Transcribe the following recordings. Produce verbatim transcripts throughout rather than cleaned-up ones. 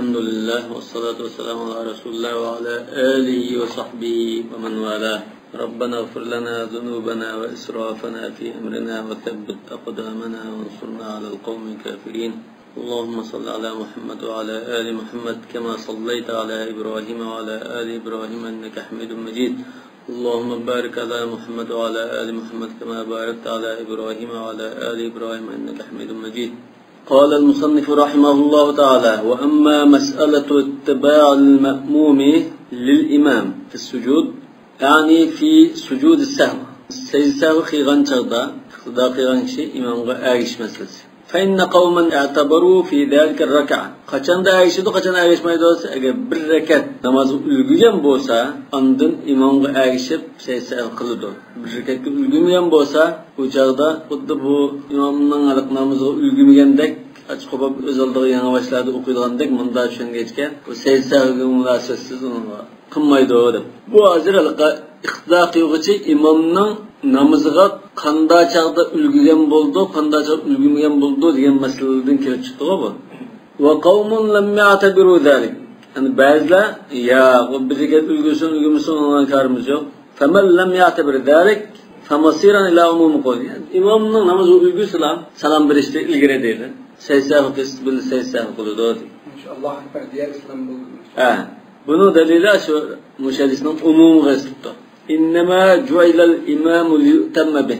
الحمد لله والصلاة والسلام على رسول الله وعلى آله وصحبه ومن والاه. ربنا اغفر لنا ذنوبنا وإسرافنا في أمرنا وثبت أقدامنا وانصرنا على القوم الكافرين. اللهم صل على محمد وعلى آل محمد كما صليت على إبراهيم وعلى آل إبراهيم إنك حميد مجيد. اللهم بارك على محمد وعلى آل محمد كما باركت على إبراهيم وعلى آل إبراهيم إنك حميد مجيد. قال المصنف رحمه الله تعالى: وأما مسألة اتباع المأموم للإمام في السجود، يعني في سجود السهو. سەجدە سەھۋ قىلغان چاغدا ئىقتىدا قىلغان كىشى ئىمامغا ئەگىشىش مەسىلىسى. فإن قوما اعتبروا في ذلك الركعة. قاچاندا ئەگىشىدۇ، قاچان ئەگىشمەيدۇ دېسە، ئەگەر بىر رەكەت نامازغا ئۈلگۈرگەن بولسا، ئاندىن ئىمامغا ئەگىشىپ سەجدە سەھۋ قىلىدۇ. بىر رەكەتكە ئۈلگۈرمىگەن بولسا، ئۇ چاغدا خۇددى بۇ ئىمامنىڭ ھېلىقى نامىزىغا ئۈلگۈرمىگەندەك، ئاچقۇ بولۇپ ئۆز ئالدىغا ياڭاۋاشلاردا ئوقۇيدىغاندەك، مۇنداق چۈشەنگەچكە، بۇ سەجدە سەھۋگە مۇناسىۋەتسىز ئۇنىڭغا قىلمايدۇ دەپ. بۇ ھازىر ھېلىقى ئىقتىدا قىلغۇچى ئىمامنىڭ نامىزىغا قاندا چاغدا ئۈلگۈرگەن بولىدۇ، قاندا چاغدا ئۈلگۈرمىگەن بولىدۇ دېگەن مەسىلىدىن كېلىپ چىقتىغۇ بۇ. وقوم لم يعتبروا ذلك. يەنى بەزىلەر، ياق، ئۇ بىر رەكەت ئۈلگۈرسۇن، ئۈلگۈرمىسۇن، ئۇنىڭ بىلەن كارىمىز يوق. فمن لم يعتبر ذلك فمصيرا إلى عموم قوله. يەنى ئىمامنىڭ نامىزىغا ئۈلگۈرسىلا، سالام بېرىشتىن ئىلگىرى دەيدۇ. سەجدە سەھۋ قىلسا، بىللە سەجدە سەھۋ قىلىدۇ دەيدۇ. شۇ ئاللاھۇ ئەكبەر دېيەر ئىسلام بولدى. ھە. بۇنىڭ دەلىلى شۇ مۇشۇ ھەدىسنىڭ ئومۇمىغا ئېسىلىپتۇ. إنما جعل الإمام ليؤتم به.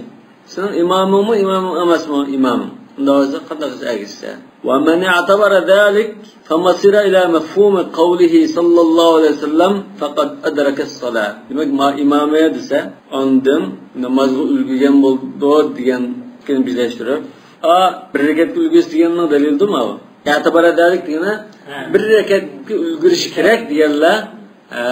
سېنىڭ ئىمامىڭمۇ ئىمامىڭ ئەمەسمۇ؟ ئىمامىڭ. ئۇنداق بولسا قانداق قىلسا ئەگىشسە؟ ومن اعتبر ذلك فمصير إلى مفهوم قوله صلى الله عليه وسلم فقد أدرك الصلاة. دېمەك، ما ئىمامى دېسە، ئاندىن نامازغا ئۈلگۈرگەن بولىدۇ دېگەن پىكىرنى بىرلەشتۈرۈپ، ئا، بىر رەكەتكە ئۈلگۈرسە دېگەننىڭ دەلىلىدۇ ماۋۇ. اعتبر ذلك دېگىنى، ھە، بىر رەكەتكە ئۈلگۈرۈشى كېرەك دېگەنلەر، ھە،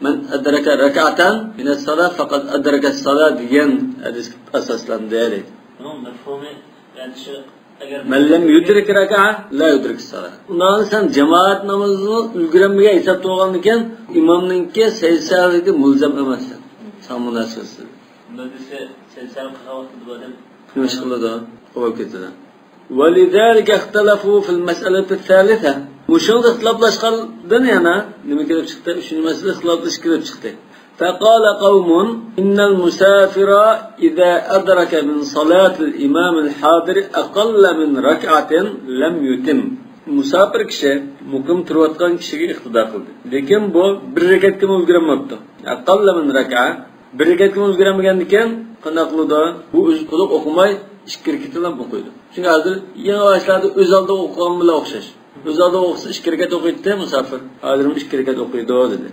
من أدرك ركعة من الصلاة فقد أدرك الصلاة دېگەن ھەدىسكە ئاساسلاندى دەيدۇ. بۇنىڭ مەفھۇمى، يەنى شۇ، ئەگەر من لم يدرك ركعة لا يدرك الصلاة. ئۇنداق سەن جامائەت نامىزىنى ئۈلگۈرەلمىگەن ھېسابتا بولغاندىكىن، ئىمامنىڭكى سەجدە سەھۋىگە مۇلزەم ئەمەس سەن. ساڭا مۇناسىۋەتسىز. ئۇنداق دېسە، سەجدە سەھۋ قىلغان ۋاقتىدا بۇ ئادەم نېمە ئىش قىلىدۇ؟ قويۇپ كېتىدۇ. ولذلك اختلفوا في المسألة الثالثة. مۇشۇنىڭدا ئىختىلاپلاشقاندىن يەنە نېمە كېلىپ چىقتى؟ ئۈچىنچى مەسىلە ئىختىلاپلىشىش كېلىپ چىقتى. فقال قوم إن المسافر إذا أدرك من صلاة الإمام الحاضر أقل من ركعة لم يتم. مۇساپىر كىشى مۇقىم تۇرۇۋاتقان كىشىگە ئىقتىدا قىلدى. لېكىن بۇ بىر رەكەتكىمۇ ئۈلگۈرەلمەپتۇ. أقل من ركعة. بىر رەكەتكىمۇ ئۈلگۈرەلمىگەندىكىن قانداق قىلىدۇ؟ بۇ ئۆزى تولۇق ئوقۇماي، ئىككى رەكەتلا ئوقۇيدۇ. چۈنكى ھازىر يېڭى باشلاردا ئۆز ئالدىغا ئوقۇغان بىلەن ئوخشاش. ئۆز ئالدىغا ئوقۇسا ئىككى رەكەت ئوقۇيتتى مۇساپىر. ھازىرمۇ ئىككى رەكەت ئوقۇيدۇ دېدى.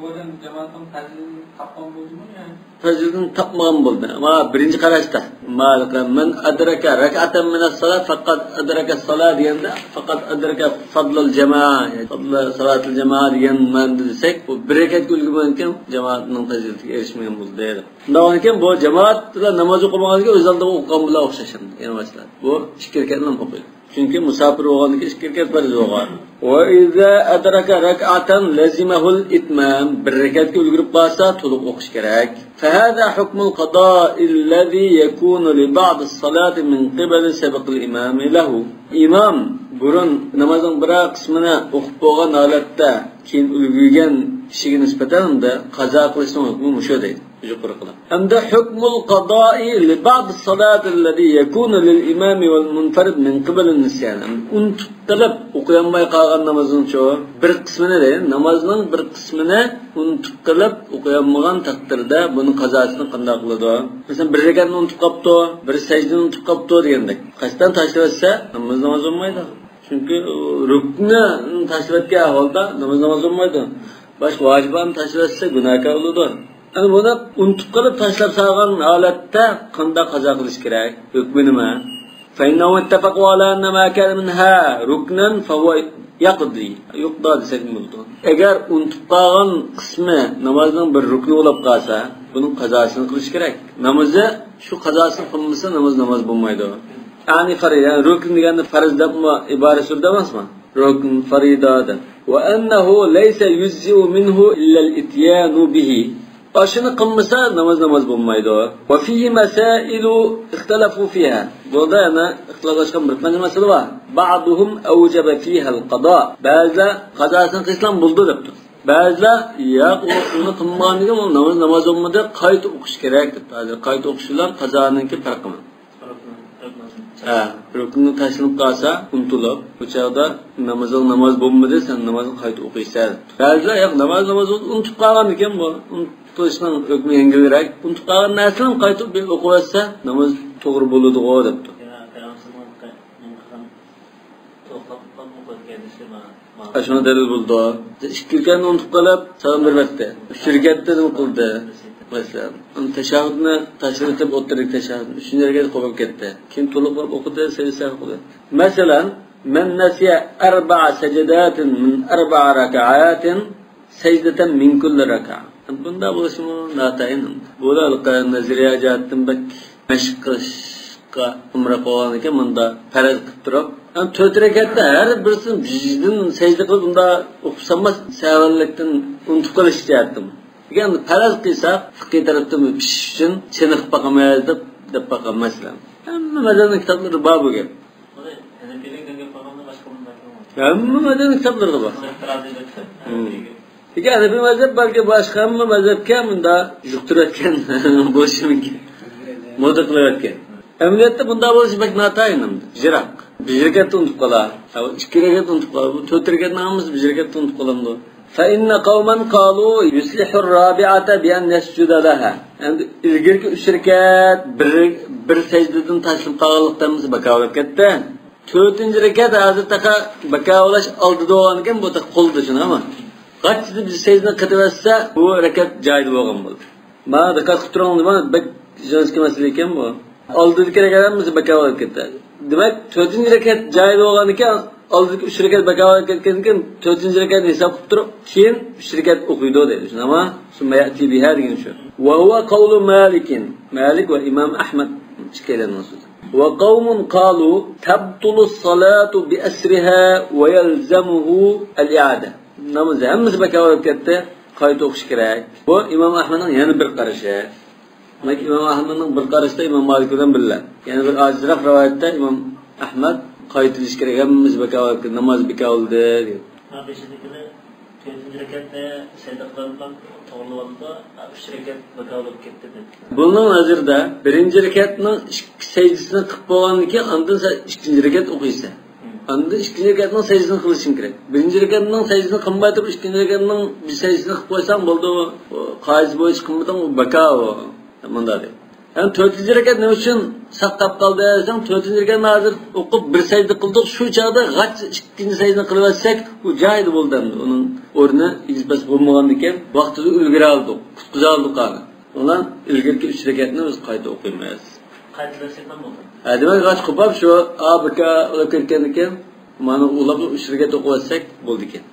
بۇ ئادەم جامائەتنىڭ پەزىلىنى تاپقان بولدىمۇ يا؟ پەزىلىنى تاپمىغان بولدى. ئەمما بىرىنچى قاراشتا، مالىك، من أدرك ركعة من الصلاة فقد أدرك الصلاة دېگەندە، فقد أدرك فضل الجماعة، فضل صلاة الجماعة دېگەن مەنىدە دېسەك، بۇ بىر رەكەتكە ئۈلگۈرمىگەنكەن جامائەتنىڭ پەزىلىتىگە ئېرىشمىگەن بولدى. شۇنداق ئىكەن، بۇ جامائەت بىلەن ناماز ئوقۇمىغاندىكىن ئۆز ئالدىغا ئوقۇغان بىلەن ئوخشاش ئەمدى، يېڭى باشلار. بۇ ئىككى رەكەتلا ئوقۇيدۇ. چۈنكى مۇساپىر بولغاندىكىن ئىككى رەكەت پەرز بولغان. وإذا أدرك ركعة لزمه الإتمام. بىر رەكەتكە ئۈلگۈرۈپ قالسا، تولۇق ئوقۇش كېرەك. فهذا حكم القضاء الذي يكون لبعض الصلاة من قبل سبق الإمام له. ئىمام بۇرۇن نامازنىڭ بىرەر قىسمىنى ئوقۇپ بولغان ھالەتتە، كېيىن ئۈلگۈرگەن كىشىگە نىسبەتەن ئۇندا قازا قىلىشنىڭ ھۆكمى مۇشۇ دەيدۇ. يۇقىرىقىلار. ھەمدە حكم القضاء لبعض الصلاة الذي يكون للإمام والمنفرد من قبل النسيان. ئۇنتۇپ قېلىپ ئوقۇيالماي قالغان نامازنىڭچۇ، بىر قىسمىنى دەيدۇ، نامازنىڭ بىر قىسمىنى ئۇنتۇپ قېلىپ ئوقۇيالمىغان تەقدىردە بۇنىڭ قازاسىنى قانداق قىلىدۇ؟ مەسىلەن، بىر رەكەتنى ئۇنتۇپ قاپتۇ، بىر سەجدىنى ئۇنتۇپ قاپتۇ دېگەندەك. قەستەن تاشلىۋەتسە، ناماز ناماز بولمايدۇ. چۈنكى رۇكنى تاشلىۋەتكەن ئەھۋالدا ناماز ناماز بولمايدۇ. باشقا ۋاجىپلارنى تاشلىۋەتسە گۇناھكار بولىدۇ. ئەنە بۇنى ئۇنتۇپ قېلىپ تاشلاپ سالغان ھالەتتە قانداق قازا قىلىش كېرەك؟ ھۆكمى نېمە؟ فإنهم اتفقوا على أن ما كان منها ركنا فهو يقضي، يقضى دېسەك بولىدۇ. ئەگەر ئۇنتۇپ قالغان قىسمى نامازنىڭ بىر رۇكنى بولۇپ قالسا، بۇنىڭ قازاسىنى قىلىش كېرەك. نامىزى شۇ قازاسىنى قىلمىسا، ناماز ناماز بولمايدۇ. يەنى فەرز، يەنى رۇكن دېگەندە پەرز دەپمۇ ئىبارە سۈرىدۇ ئەمەسمۇ؟ رۇكن، فەرىزە دەپ. وأنه ليس يجزئ منه إلا الإتيان به. ئاشۇنى قىلمىسا ناماز ناماز بولمايدۇ. وفيه مسائل اختلفوا فيها. بۇنىڭدا يەنە ئىختىلاپلاشقان بىر قانچە مەسىلە بار. بعضهم أوجب فيها القضاء. بەزىلەر قازاسىنى قىلسىلا بولىدۇ دەپتۇ. بەزىلەر ياق، ئۇ ئۇنى قىلمىغاندىكىن ئۇ ناماز ناماز بولمىدى، قايتا ئوقۇش كېرەك دەپتۇ. ھازىر قايتا ئوقۇش بىلەن قازانىڭكى پەرقى بار. ھە، رۇكنى تاشلىنىپ قالسا، ئۇنتۇلۇپ، بۇ چاغدا نامىزىڭ ناماز بولمىدى، سەن نامازنى قايتا ئوقۇيسەن. بەزىلەر ياق، ناماز ناماز بولدى، ئۇنتۇپ قالغان ئىكەن بۇ. ئۇنتۇپ قېلىشنىڭ ھۆكمى يەڭگىلرەك. ئۇنتۇپ قالغان نەرسىنى قايتا بىر ئوقۇۋەتسە، ناماز توغرا بولىدىغۇ دەپتۇ. ئاشۇڭا دەلىل بولىدۇ. ئىككى رەكەتنى ئۇنتۇپ قېلىپ، سالام بېرىۋەتتى. ئۈچ رەكەتتە نېمە قىلدى؟ مەسىلەن، تەشەھھۇدنى تاشلىۋېتىپ، ئوتتۇرىدىكى تەشەھھۇدنى ئۈچىنچى رەكەتكە قويۇپ كەتتى. كېيىن تولۇقلاپ ئوقۇدى، سەجدە سەھۋ قىلدى. مەسىلەن، من نسي أربع سجدات من أربع ركعات سجدة من كل ركعة. بۇنداق بولۇشىمۇ ناتايىن. بۇلار نەزەرىيە جەھەتتىن بەك مەشىق قىلىشقا ئامراق بولغاندىكىن، مۇندا پەرەز قىلىپ تۇرۇپ، يەنى تۆت رەكەتتە ھەر بىرسىنى بىردىن سەجدە قىلىپ، ئۇنداق ئوقۇپ سالماس سەھۋانلىقتىن ئۇنتۇپ قېلىش جەھەتتىن. ئەگەر پەرەز قىلساق، فىقھىي تەرەپتىن بىر پىشىش ئۈچۈن چېنىقىپ باقىمىز دەپ، دەپ باققان مەسىلەن. ھەممە مەزھەپنىڭ كىتابلىرىدا بار بۇ گەپ. ھەممە مەزھەپنىڭ كىتابلىرىدا بار. لېكىن ھەنەفىي مەزھەپ بەلكى باشقا ھەممە مەزھەپكە مۇنداق يۇقتۇرۇۋەتكەن بولۇشى مۇمكىن. مودا قىلىۋەتكەن. ئەمەلىيەتتە بۇنداق بولۇشى بەك ناتايىن ئەمدى. يىراق. بىر رەكەتتە ئۇنتۇپ قالا. يا ئىككى رەكەتتە ئۇنتۇپ قالا. بۇ تۆت رەكەتنىڭ ھەممىسى بىر رەكەتتە ئۇنتۇپ قالامدۇ؟ فإن قوما قالوا يصلح الرابعة بأن يسجد لها. ئەمدى ئىلگىرىكى ئۈچ رەكەت بىر، بىر سەجدىدىن تاشلىنىپ قالغانلىقتا ھەممىسى بىكار بولۇپ كەتتى. تۆتىنچى رەكەت ھازىر تېخى بىكار بولۇش ئالدىدا بولغانىكەن، بۇ تېخى قولدا شۇنداقمۇ؟ غاچچىدا بىر سەجدىنى قىلىۋەتسە، بۇ رەكەت جايىدا بولغان بولدى. مانا دىققەت قىلىپ تۇرۇڭ، دېمە، بەك جىنسكى مەسىلە ئىكەن بۇ. ئالدىدىكى رەكەت ھەممىسى بىكار بولۇپ كەتتى. دېمەك، تۆتىنچى رەكەت جايىدا بولغانىكەن، ئالدىدىكى ئۈچ رەكەت بىكار بولۇپ كەتكەندىكىن، تۆتىنچى رەكەتنى ھېساب قىلىپ تۇرۇپ، كېيىن ئۈچ رەكەت ئوقۇيدۇ دەيدۇ. شۇنداقمۇ؟ ثم يأتي بها دېگىنى شۇ. وهو قول مالك. مالك وإمام أحمد ئىككىيلەننىڭ سۆزى. وقوم قالوا تبطل الصلاة بأسرها ويلزمه الإعادة. ناماز ھەممىسى بىكار بولۇپ كەتتى، قايتا ئوقۇش كېرەك. بۇ ئىمام ئەھمەدنىڭ يەنە بىر قارىشى. دېمەك، ئىمام ئەھمەدنىڭ بىر قارىشىدا ئىمام مالىك بىلەن بىللە. يەنە بىر ئاجىزراق رىۋايەتتە ئىمام ئەھمەد قايتىلىشى كېرەك، ھەممىسى بىكار بولۇپ كەتتى، ناماز بىكار بولدى دېگەن. ھە، بېشىدىكىنى تۆتىنچى رەكەتنى سەجدە قىلىپ توغرىلىۋالدى، ئۈچ رەكەت بىكار بولۇپ كەتتى دېدى. بۇنىڭ نەزىرىدە بىرىنچى رەكەتنىڭ ئىككى سەجدىسىنى قىلىپ بولغاندىن كېيىن، ئاندىن سەن ئىككىنچى رەكەت ئوقۇيسەن. ئاندىن ئىككىنچى رەكەتنىڭ سەجدىسىنى قىلىشىڭ كېرەك. بىرىنچى رەكەتنىڭ سەجدىسىنى قىلماي تۇرۇپ، ئىككىنچى رەكەتنىڭ بىر سەجدىسىنى قىلىپ قويساڭ بولدى، ئۇ قائىدە بويىچە قىلمىدىڭ، ئۇ بىكار ئۇ. مۇنداق دەپ. يەنى تۆتىنچى رەكەت نېمە ئۈچۈن ساقلاپ قالدى دېسەڭ، تۆتىنچى رەكەتنى ھازىر ئوقۇپ، بىر سەجدە قىلدۇق، شۇ چاغدا غاچ ئىككىنچى سەجدىنى قىلىۋەتسەك، ئۇ جايىدا بولدى ئەمدى. ئۇنىڭ ئورنى ئېگىز-پەس بولمىغاندىكىن، ۋاقتىدا ئۈلگۈرەلىدۇق، قۇتقۇزالىدۇق ئانا. ئۇلار ئىلگىرىكى ئۈچ رەكەتنى بىز قايتا ئوقۇيمىز. قايتىلاشتىن بولدى. ھە، دېمەك، غاچ قوپاپ شۇ ئابىكا ئۇلاپ كەتكەندىكىن، مانا ئۇلاپ ئۈچ رەكەت ئوقۇۋەتسەك بولىدىكەن.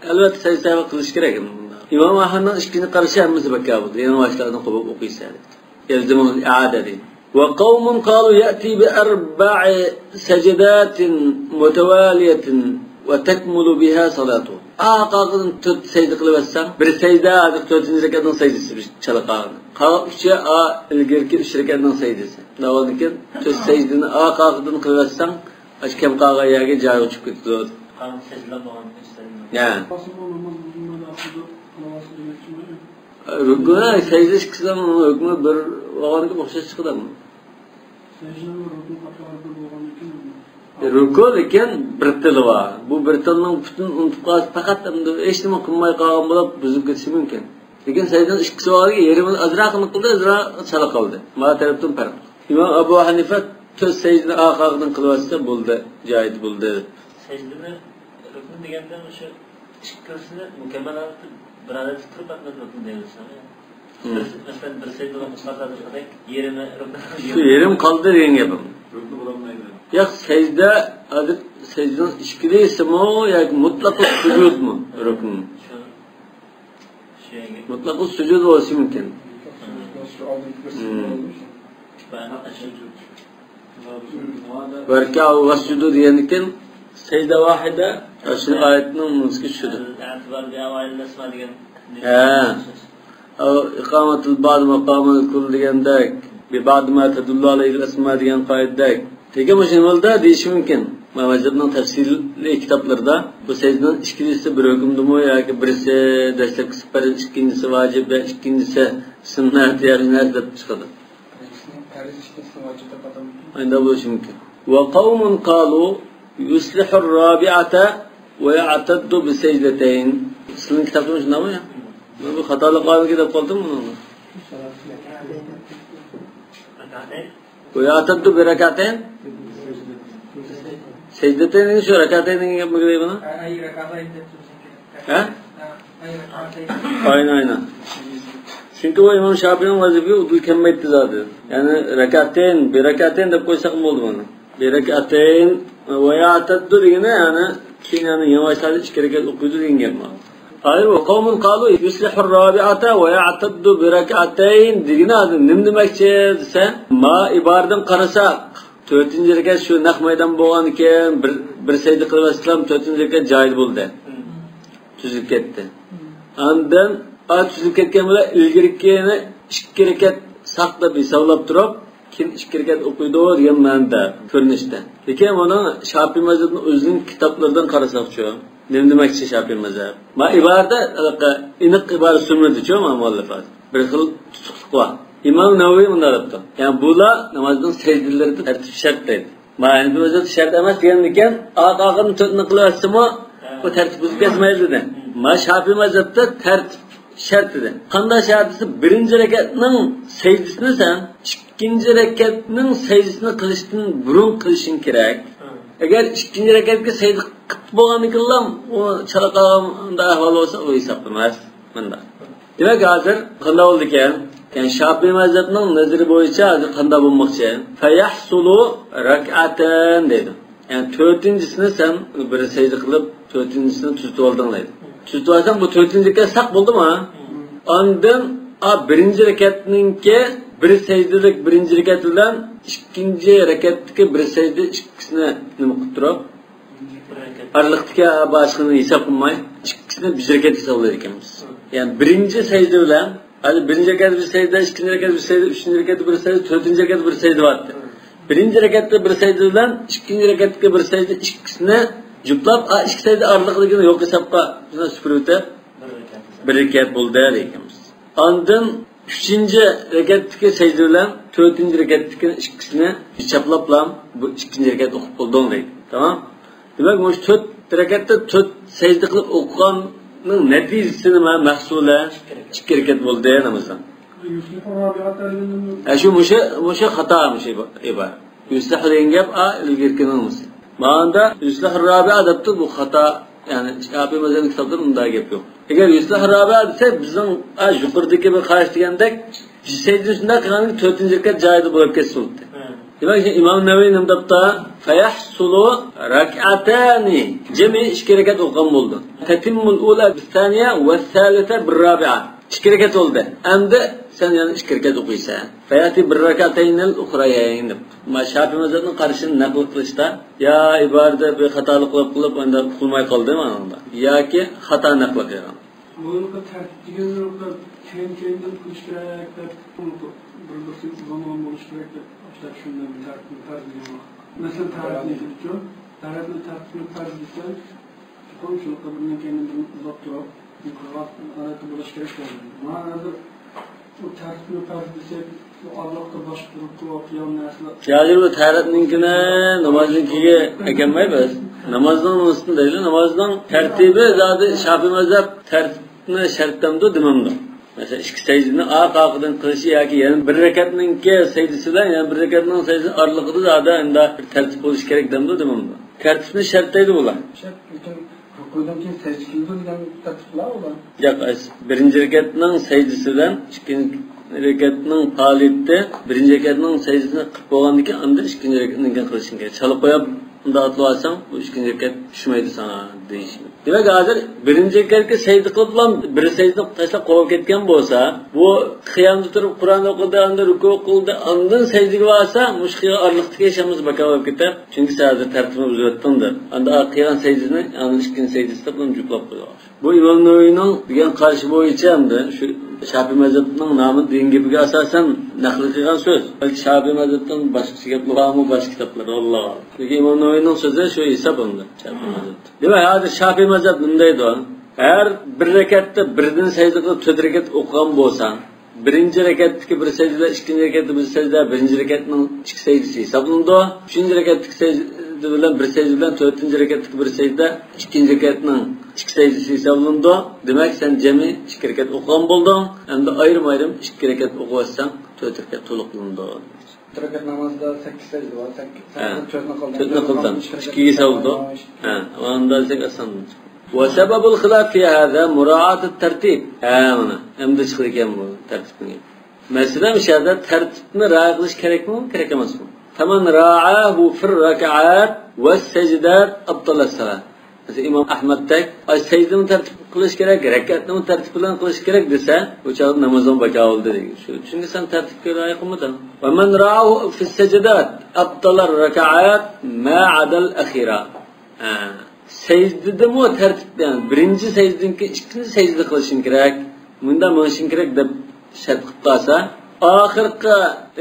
ئەلۋەتتە، سەجدە سەھۋ قىلىش كېرەك. ئىمام ئەھمەدنىڭ ئىككىنچى قارىشى ھەممىسى بىكار بولدى. يەنە باشلىرىدىن قوپاپ ئوقۇيسەن دەپتۇ. يلزمه الإعادة دەيدۇ. وقوم قالوا يأتي بأربع سجدات متوالية وتكمل بها صلاته. ئارقا-ئارقىدىن تۆت سەجدە قىلىۋەتسەڭ، بىر سەجدە، ھازىر تۆتىنچى رەكەتنىڭ سەجدىسى بىر چالا قالغان. قالغان ئۈچى ئا ئىلگىرىكى ئۈچ رەكەتنىڭ سەجدىسى. داۋاملىكىن تۆت سەجدىنى ئارقا-ئارقىدىن قىلىۋەتسەڭ، ئاشۇ كەم قالغان يەرگە جايىغا چۈشۈپ كېتىدۇ. قالغان سەجدىلەر بولغان ئۈچ سەجدە. يا. رۇكۇ، سەجدە ئىككىسىنىڭ ھۆكمى بىر بولغاندىكىن ئوخشاش چىقىدۇ. سەجدە ۋە رۇكۇ قاتارىدا بولغاندىكىن. رۇكۇ لېكىن بىر تىلى بار. بۇ بىر تىلنىڭ پۈتۈن ئۇنتۇپ قالسا، پەقەت ئەمدى ھېچنېمە قىلماي قالغان بولۇپ بۇزۇلۇپ كېتىشى مۇمكىن. لېكىن سەجدىنىڭ ئىككىسى بار، يېرىمىنى ئازراقىنى قىلدى، ئازراق چالا قالدى. مانا تەرەپتىن پەرق. ئىمام ئەبۇ ھەنىفە تۆت سەجدىنى ئارقا-ئارقىدىن قىلىۋەتسە بولدى، جايىز بولدى. سەجدىنى رۇكنى دېگەندە مۇشۇ ئىككىلىسىنى مۇكەممەل ھالەتتە بىر ھالەتتە تۇرۇپ ئەتمەس رۇكنى دەيمىز. مم. بىر، مەسىلەن، بىر سەجدىنى مۇتلەق ھالەتتە يېرىمى رۇكنى. شۇ يېرىم قالدى دېگەن گېپىم. رۇكنى بولالمايدۇ. ياق، سەجدە ھازىر سەجدىنىڭ ئىچكىرىسىمۇ ياكى مۇتلەق سۈجۇدمۇ رۇكنى؟ شۇ، شۇ يەرگە. مۇتلەق سۈجۇد بولۇشى مۇمكىن. مم. ۋەركەئۇ ۋەسجۇدۇ دېگەندىكىن سەجدە ۋاھىدە، شۇ ئايەتنىڭ نۇسخىسى شۇدۇر. ئەتىبار بىئەۋائىل ئەسما دېگەن. ھە. ئىقامەتۇل بەئد مەقامۇل كۇل دېگەندەك، بىبەئد ما تەدۇللۇ ئەلەيھىل ئەسما دېگەن قائىدىدەك. لېكىن مۇشۇ يولدا دېيىشى مۇمكىن. مانا مەزھەپنىڭ تەپسىلىي كىتابلىرىدا بۇ سەجدىنىڭ ئىككىلىسى بىر ھۆكۈمدىمۇ ياكى بىرسى دەسلەپكىسى پەرز، ئىككىنچىسى ۋاجىپ يا ئىككىنچىسى سۈننەت يا نەرسە دەپ چىقىدۇ. پەرز ئىككىنچىسى ۋاجىپ دەپ ئاتىلىدۇ. ئانداق بولۇشى مۇمكىن. وقوم قالوا يصلح الرابعة ويعتد بسجدتين. سىزنىڭ كىتابىڭىز شۇنداقمۇ يا؟ مەن بۇ خاتالىق بارمىكىن دەپ قالدىم بۇنىڭغا. ويعتد بركعتين. سەجدەتەيننى شۇ رەكەتەيننىڭ گەپمۇ كىرەي بۇنىڭ؟ ھە؟ ئاينا، ئاينا. چۈنكى بۇ ئىمام شاپىئىنىڭ مەزھىپىگە ئۇدۇل كەلمەيتتى زادى. يەنى رەكەتەين، بىر رەكەتەين دەپ قويساقمۇ بولدى بۇنى. بىر رەكەتەين ۋە يەتەددۇ دېگىنى، يەنى كېيىن يەنە ياۋاشلىتىپ ئىككى رەكەت ئوقۇيدۇ دېگەن گەپ بۇ. ھايىر، وقوم قالوا يصلح الرابعة ويعتد بركعتين دېگىنى ھازىر نېمە دېمەكچى دېسە، ما ئىبارىدىن قارىساق، تۆتىنچى رەكەت شۇ نەق مەيدان بولغانىكەن، بىر، بىر سەجدە قىلىۋەتسىلەم، تۆتىنچى رەكەت جايىز بولدى. تۈزۈلۈپ كەتتى. ئاندىن، ئا، تۈزۈلۈپ كەتكەن بىلەن ئىلگىرىكىنى ئىككى رەكەت ساق دەپ ھېسابلاپ تۇرۇپ، كېيىن ئىككى رەكەت ئوقۇيدۇ دېگەن مەنىدە، كۆرۈنۈشتە. لېكىن بۇنىڭ شاپىئى مەزھەپنىڭ ئۆزىنىڭ كىتابلىرىدىن قارىساقچۇ، نېمە دېمەكچى شاپىئى مەزھەپ؟ ما ئىبارىدە، ھېلىقى ئېنىق ئىبارە سۈرمىدىچۇ، ما مۇئەللىپ ھازىر. بىر خىل تۇتۇقلۇق بار. ئىمام نەۋەۋى مۇنداق دەپتۇ. يەنى بۇلار نامازنىڭ سەجدىلىرىدە تەرتىپ شەرت دەيدۇ. ما ھەنىفىي مەزھەپتە شەرت ئەمەس دېگەندىكىن، ئارقىدىن تۆتنى قىلىۋەتسىمۇ، بۇ تەرتىپ بۇزۇپ كەتمەيدۇ دېدى. ما شاپىئى مەزھەپتە تەرتىپ شەرت دېدى. قانداق شەرت دېسە، بىرىنچى رەكەتنىڭ سەجدىسىنى سەن ئىككىنچى رەكەتنىڭ سەجدىسىنى قىلىشتىن بۇرۇن قىلىشىڭ كېرەك. ئەگەر ئىككىنچى رەكەتكە سەجدە قىلىپ بولغاندىن كېيىنلا ئۇ چالا قالغان ئەھۋال بولسا، ئۇ ھېسابلىنماس. مۇنداق. دېمەك، ھازىر قانداق بولىدىكەن؟ يەنى شاپىئى مەزھەپنىڭ نەزىرى بويىچە ھازىر قانداق بولماقچى؟ فيحصل ركعتان دەيدۇ. يەنى تۆتىنچىسىنى سەن بىر سەجدە قىلىپ، تۆتىنچىسىنى تۈزىتىۋالدىڭ دەيدۇ. تۈزىتىۋالساڭ، بۇ تۆتىنچى رەكەت ساق بولدىمۇ؟ ئاندىن، ئا، بىرىنچى رەكەتنىڭكى بىر سەجدىلىك بىرىنچى رەكەت بىلەن ئىككىنچى رەكەتتىكى بىر سەجدە ئىككىسىنى نېمە قىلىپ تۇرۇپ، ئارىلىقتىكى باشقىنى ھېساب قىلماي، ئىككىسىنى بىر رەكەت ھېسابلايدىكەنمىز. يەنى بىرىنچى سەجدە بىلەن، ھازىر بىرىنچى رەكەتتە بىر سەجدە، ئىككىنچى رەكەتتە بىر سەجدە، ئۈچىنچى رەكەتتە بىر سەجدە، تۆتىنچى رەكەتتە بىر سەجدە بارتتى. بىرىنچى رەكەتتە بىر سەجدە بىلەن ئىككىنچى رەكەتتىكى بىر سەجدە ئىككىسىنى جۈپلاپ، ئا، ئىككى سەجدە ئارىلىقىدىكىنى يوق ھېسابقا سۈپۈرۈۋېتىپ، بىر رەكەت بولدى دەيدىكەنمىز. ئاندىن ئۈچىنچى رەكەتتىكى سەجدە بىلەن تۆتىنچى رەكەتتىكى ئىككىسىنى ھېسابلاپلا، بۇ ئىككىنچى رەكەت ئوقۇپ بولدۇڭ دەيدۇ. تامام؟ دېمەك، مۇشۇ تۆت رەكەتتە تۆت سەجدە قىلىپ ئوقۇغاننىڭ نەتىجىسى نېمە؟ مەھسۇلى ئىككى رەكەت بولدى نامازدا. ھە، شۇ، مۇشۇ، مۇشۇ خاتا، مۇشۇ ئىبارە. يۇسلىھۇ دېگەن گەپ، ئا، ئىلگىرىكىنىڭ نېمىسى. مانا يۇسلىھۇ رابىئە دەپتۇ، بۇ خاتا. يەنى شاپىئى مەزھەپنىڭ كىتابلىرىدا ئۇنداق گەپ يوق. ئەگەر يۇسلىھۇ رابىئە دېسە، بىزنىڭ، ئا، يۇقىرىدىكى بىر قارىش دېگەندەك، سەجدە شۇنداق قىلغاندىن كېيىن تۆتىنچى رەكەت جايىدا بولۇپ كەتسە بولدى. دېمەك، ئىمام نەۋەۋى نېمە دەپتۇ؟ فيحصل ركعتان. جىمى ئىككى رەكەت ئوقۇغان بولدى. تتم الأولى بالثانية والثالثة بالرابعة. ئىككى رەكەت بولدى. ئەمدى سەن يەنە ئىككى رەكەت ئوقۇيسەن. فيأتي بالركعتين الأخريين دەپ. ما شاپىئى مەزھەپنىڭ قارىشىنى نەقىل قىلىشتا، يا ئىبارىدە بىر خاتالىق قىلىپ، قىلىپ، ئەمدى ئۇقۇلماي قالدى مانا ئۇندا. ياكى خاتا نەقىل قىلغان. بۇنىڭغا تەرتىپ دېگەننى كەينى-كەينىدىن قىلىش كېرەك دەپ، بىر-بىرسى ئۇزۇنغان بولۇش كېرەك دەپ، ئاشۇنداق چۈشىنىمەن تەرتىپنى پەرز دېگەننى. مەسىلەن، تەرەتنى ئېيتىپچۇ، تەرەتنى تەرتىپنى پەرز دېسە، چوقۇم شۇ بىرىنىڭ كەينىدىن بىرىنى ئۇزاپ تۇرۇپ، ئادەتتە بولۇش كېرەك بولدى. مانا ھازىر بۇ تەرتىپنى پەرز دېسەك، بۇ ئارىلىقتا باشقا رۇكۇ، قىيام نەرسىلەر. يا، بۇ تەرەتنىڭكىنى نامازنىڭكىگە ئەكەلمەيمىز. نامازنىڭ نېمىسىنى دەيلى، نامازنىڭ تەرتىپى زادى شاپىئى مەزھەپ تەرتىپنى شەرتلەمدۇ دېمەمدۇ؟ مەسىلەن، ئىككى سەجدىنى ئارقا-ئارقىدىن قىلىشى ياكى يەنە بىر رەكەتنىڭكى سەجدىسى بىلەن يەنە بىر رەكەتنىڭ سەجدىسى ئارىلىقىدا زادى ئەمدى بىر تەرتىپ بولۇشى كېرەك دەمدۇ دېمەمدۇ؟ تەرتىپنى شەرتلەيدۇ بۇلار. شەرت، لېكىن رۇكۇدىن كېيىن سەجدە كېلىدۇ دېگەن تەرتىپ بار ئۇلار. ياق، بىرىنچى رەكەتنىڭ سەجدىسى بىلەن ئىككىنچى رەكەتنىڭ پائالىيىتى، بىرىنچى رەكەتنىڭ سەجدىسىنى قىلىپ بولغاندىن كېيىن ئاندىن ئىككىنچى رەكەتنىڭكىنى قىلىشىڭ كېرەك. چالا قويۇپ ئۇنداق قىلىۋالساڭ، بۇ ئىككىنچى رەكەت چۈشمەيدۇ ساڭا دېيىشى. دېمەك، ھازىر بىرىنچى رەكەتكە سەجدە قىلىپلا بىر سەجدىنى تاشلاپ قويۇپ كەتكەن بولسا، بۇ قىيامدا تۇرۇپ قۇرئان ئوقۇدى، ئاندىن رۇكۇ قىلدى، ئاندىن سەجدىگە بارسا، مۇشۇ قىلغان ئارىلىقتىكى ھېچ نېمىسى بىكار بولۇپ كېتەر. چۈنكى سەن ھازىر تەرتىپنى بۇزۇۋەتتىڭ دەپ. ئاندىن قىلغان سەجدىسىنى ئاندىن ئىككىنچى سەجدىسىدە بۇنى جۈپلەپ قويغان. بۇ ئىمام نەۋەۋىنىڭ دېگەن قارىشى بويىچە ئەمدى شۇ شافىي مەزھەپنىڭ نامىدا دېگەن گېپىگە ئاساسەن نەقىل قىلغان سۆز. بەلكى شافىي مەزھەپتىن باشقىچە گەپلەر بارمۇ باشقا كىتابلاردا، ئاللاھۇ ئەلەم. لېكىن ئىمام نەۋەۋىنىڭ سۆزى شۇ ھېسابلىنىدۇ، شافىي مەزھەپتە. دېمەك، ھازىر شافىي مەزھەپ نېمە دەيدۇ؟ ھەر بىر رەكەتتە بىردىن سەجدە قىلىپ تۆت رەكەت ئوقۇغان بولساڭ، بىرىنچى رەكەتتىكى بىر سەجدە، ئىككىنچى رەكەتتە بىر سەجدە، بىرىنچى رەكەتنىڭ ئىككى سەجدىسى ھېسابلىنىدۇ. ئۈچىنچى رەكەتتىكى سەجدە بىلەن بىر سەجدە بىلەن تۆتىنچى رەكەتتىكى بىر سەجدە، ئىككىنچى رەكەتنىڭ ئىككى سەجدىسى ھېسابلىنىدۇ. دېمەك، سەن جەمئىي ئىككى رەكەت ئوقۇغان بولدۇڭ. ئەمدى ئايرىم-ئايرىم ئىككى رەكەت ئوقۇۋەتسەڭ، تۆت رەكەت تولۇقلىنىدۇ. تۆت رەكەت نامازدا سەككىز سەجدە بار. سەككىز، ھە. تۆتنى قىلدىڭ. تۆتنى قىلدىڭ. ئىككىگە ھېسابلىنىدۇ. ھە، ئۇندا دېسەك ئاسان. وسبب الخلاف في هذا مراعاة الترتيب. ھە، مانا، ئەمدى چىقىدىكەن بۇ تەرتىپنى. مەسىلەن، مۇشۇ يەردە تەرتىپنى رىئايە قىلىش كېرەكمۇ، كېرەك ئەمەسمۇ؟ فمن راعاه في الركعات والسجدات أبطل الصلاة. مەسىلەن، ئىمام ئەھمەدتەك، ئاي، سەجدىنى تەرتىپ قىلىش كېرەك، رەكەتنىمۇ تەرتىپ بىلەن قىلىش كېرەك دېسە، بۇ چاغدا نامىزىڭ بىكار بولدى دېگەن. شۇ، چۈنكى سەن تەرتىپكە رىئايە قىلمىدىڭ. ومن راعاه في السجدات أبطل الركعات ما عدا الأخيرة. ھە. سەجدىدىمۇ تەرتىپ، يەنى بىرىنچى سەجدىدىن كېيىن ئىككىنچى سەجدە قىلىشىڭ كېرەك، مۇنداق مېڭىشىڭ كېرەك دەپ شەرت قىلىپ قالسا، ئاخىرقى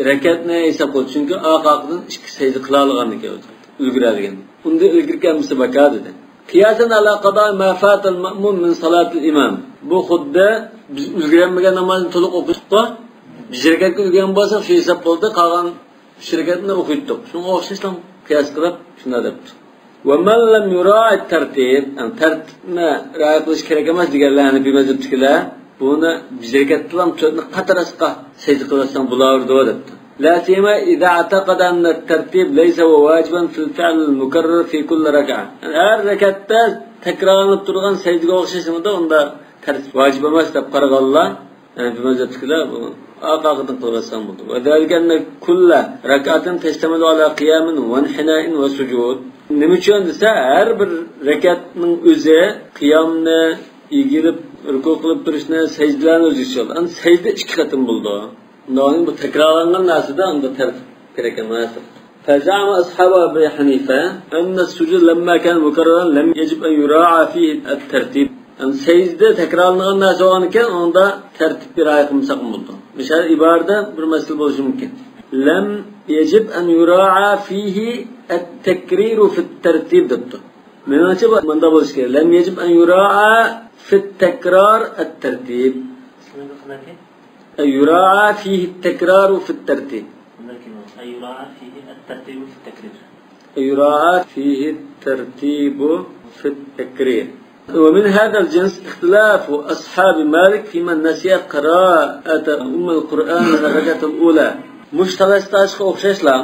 رەكەتنى ھېساب قىلىدۇ. چۈنكى ئارقا-ئارقىدىن ئىككى سەجدە قىلالىغاندىكىن، ئۈلگۈرەلىگەن. ئۇندىن ئىلگىرىكى ھەممىسى بىكار دېدى. قياسا على قضاء ما فات المأموم من صلاة الإمام. بۇ خۇددى بىز ئۈلگۈرەلمىگەن نامازنى تولۇق ئوقۇشقا، بىر رەكەتكە ئۈلگۈرگەن بولسا، شۇ ھېساب بولدى، قالغان ئۈچ رەكەتنى ئوقۇيتتۇق. شۇڭا ئوخشاشلا قىياس قىلىپ شۇنداق دەپتۇ. ومن لم يراع الترتيب، يەنى تەرتىپنى رىئايە قىلىش كېرەك ئەمەس دېگەنلەر ھەنىپىي مەزھەپتىكىلەر، بۇنى بىر رەكەتتىلا تۆتنى قاتاراشقا سەجدە قىلىۋەتسەڭ بولۇۋېرىدۇ دەپتۇ. لا سيما إذا اعتقد أن الترتيب ليس هو واجبا في الفعل المكرر في كل ركعة. يەنى ھەر رەكەتتە تەكرارلىنىپ تۇرغان سەجدىگە ئوخشاش نېمىدۇ، ئۇندا تەرتىپ ۋاجىپ ئەمەس دەپ قارىغانلار، ھەنەفىي مەزھەپتىكىلەر بۇ ئارقا-ئارقىدىن قىلىۋەتسەڭ بولىدۇ. وذلك أن كل ركعة تشتمل على قيام وانحناء وسجود. نېمە ئۈچۈن دېسە، ھەر بىر رەكەتنىڭ ئۆزى قىيامنى، ئېگىلىپ رۇكۇ قىلىپ تۇرۇشنى، سەجدىلەرنى ئۆز ئىچىگە ئالىدۇ. ئەمدى سەجدە ئىككى قېتىم بولىدۇ. ئۇنداق بۇ تەكرارلانغان نەرسىدە ئۇنداق تەرتىپ كېرەك ئەمەس. فزعم أصحاب أبي حنيفة أن السجود لما كان مكررا لم يجب أن يراعى فيه الترتيب. يەنى سەجدە تەكرارلىنىدىغان نەرسە بولغاندىكىن، ئۇندا تەرتىپكە رىئايە قىلمىساقمۇ بولىدۇ. مىسال ئىبارىدە بىر مەسىلە بولۇشى مۇمكىن. لم يجب أن يراعى فيه التكرير في الترتيب دەپتۇ. مېنىڭچە بۇ مۇنداق بولۇشى كېرەك. لم يجب أن يراعى في التكرار الترتيب. يراعى فيه التكرار في الترتيب. يراعى فيه الترتيب في التكرير. يراعى فيه الترتيب في التكرير. ومن هذا الجنس اختلاف أصحاب مالك في من نسي قراءة أم القرآن من الركعة الأولى. مۇشۇ تالاش-تارتىشقا ئوخشاشلا،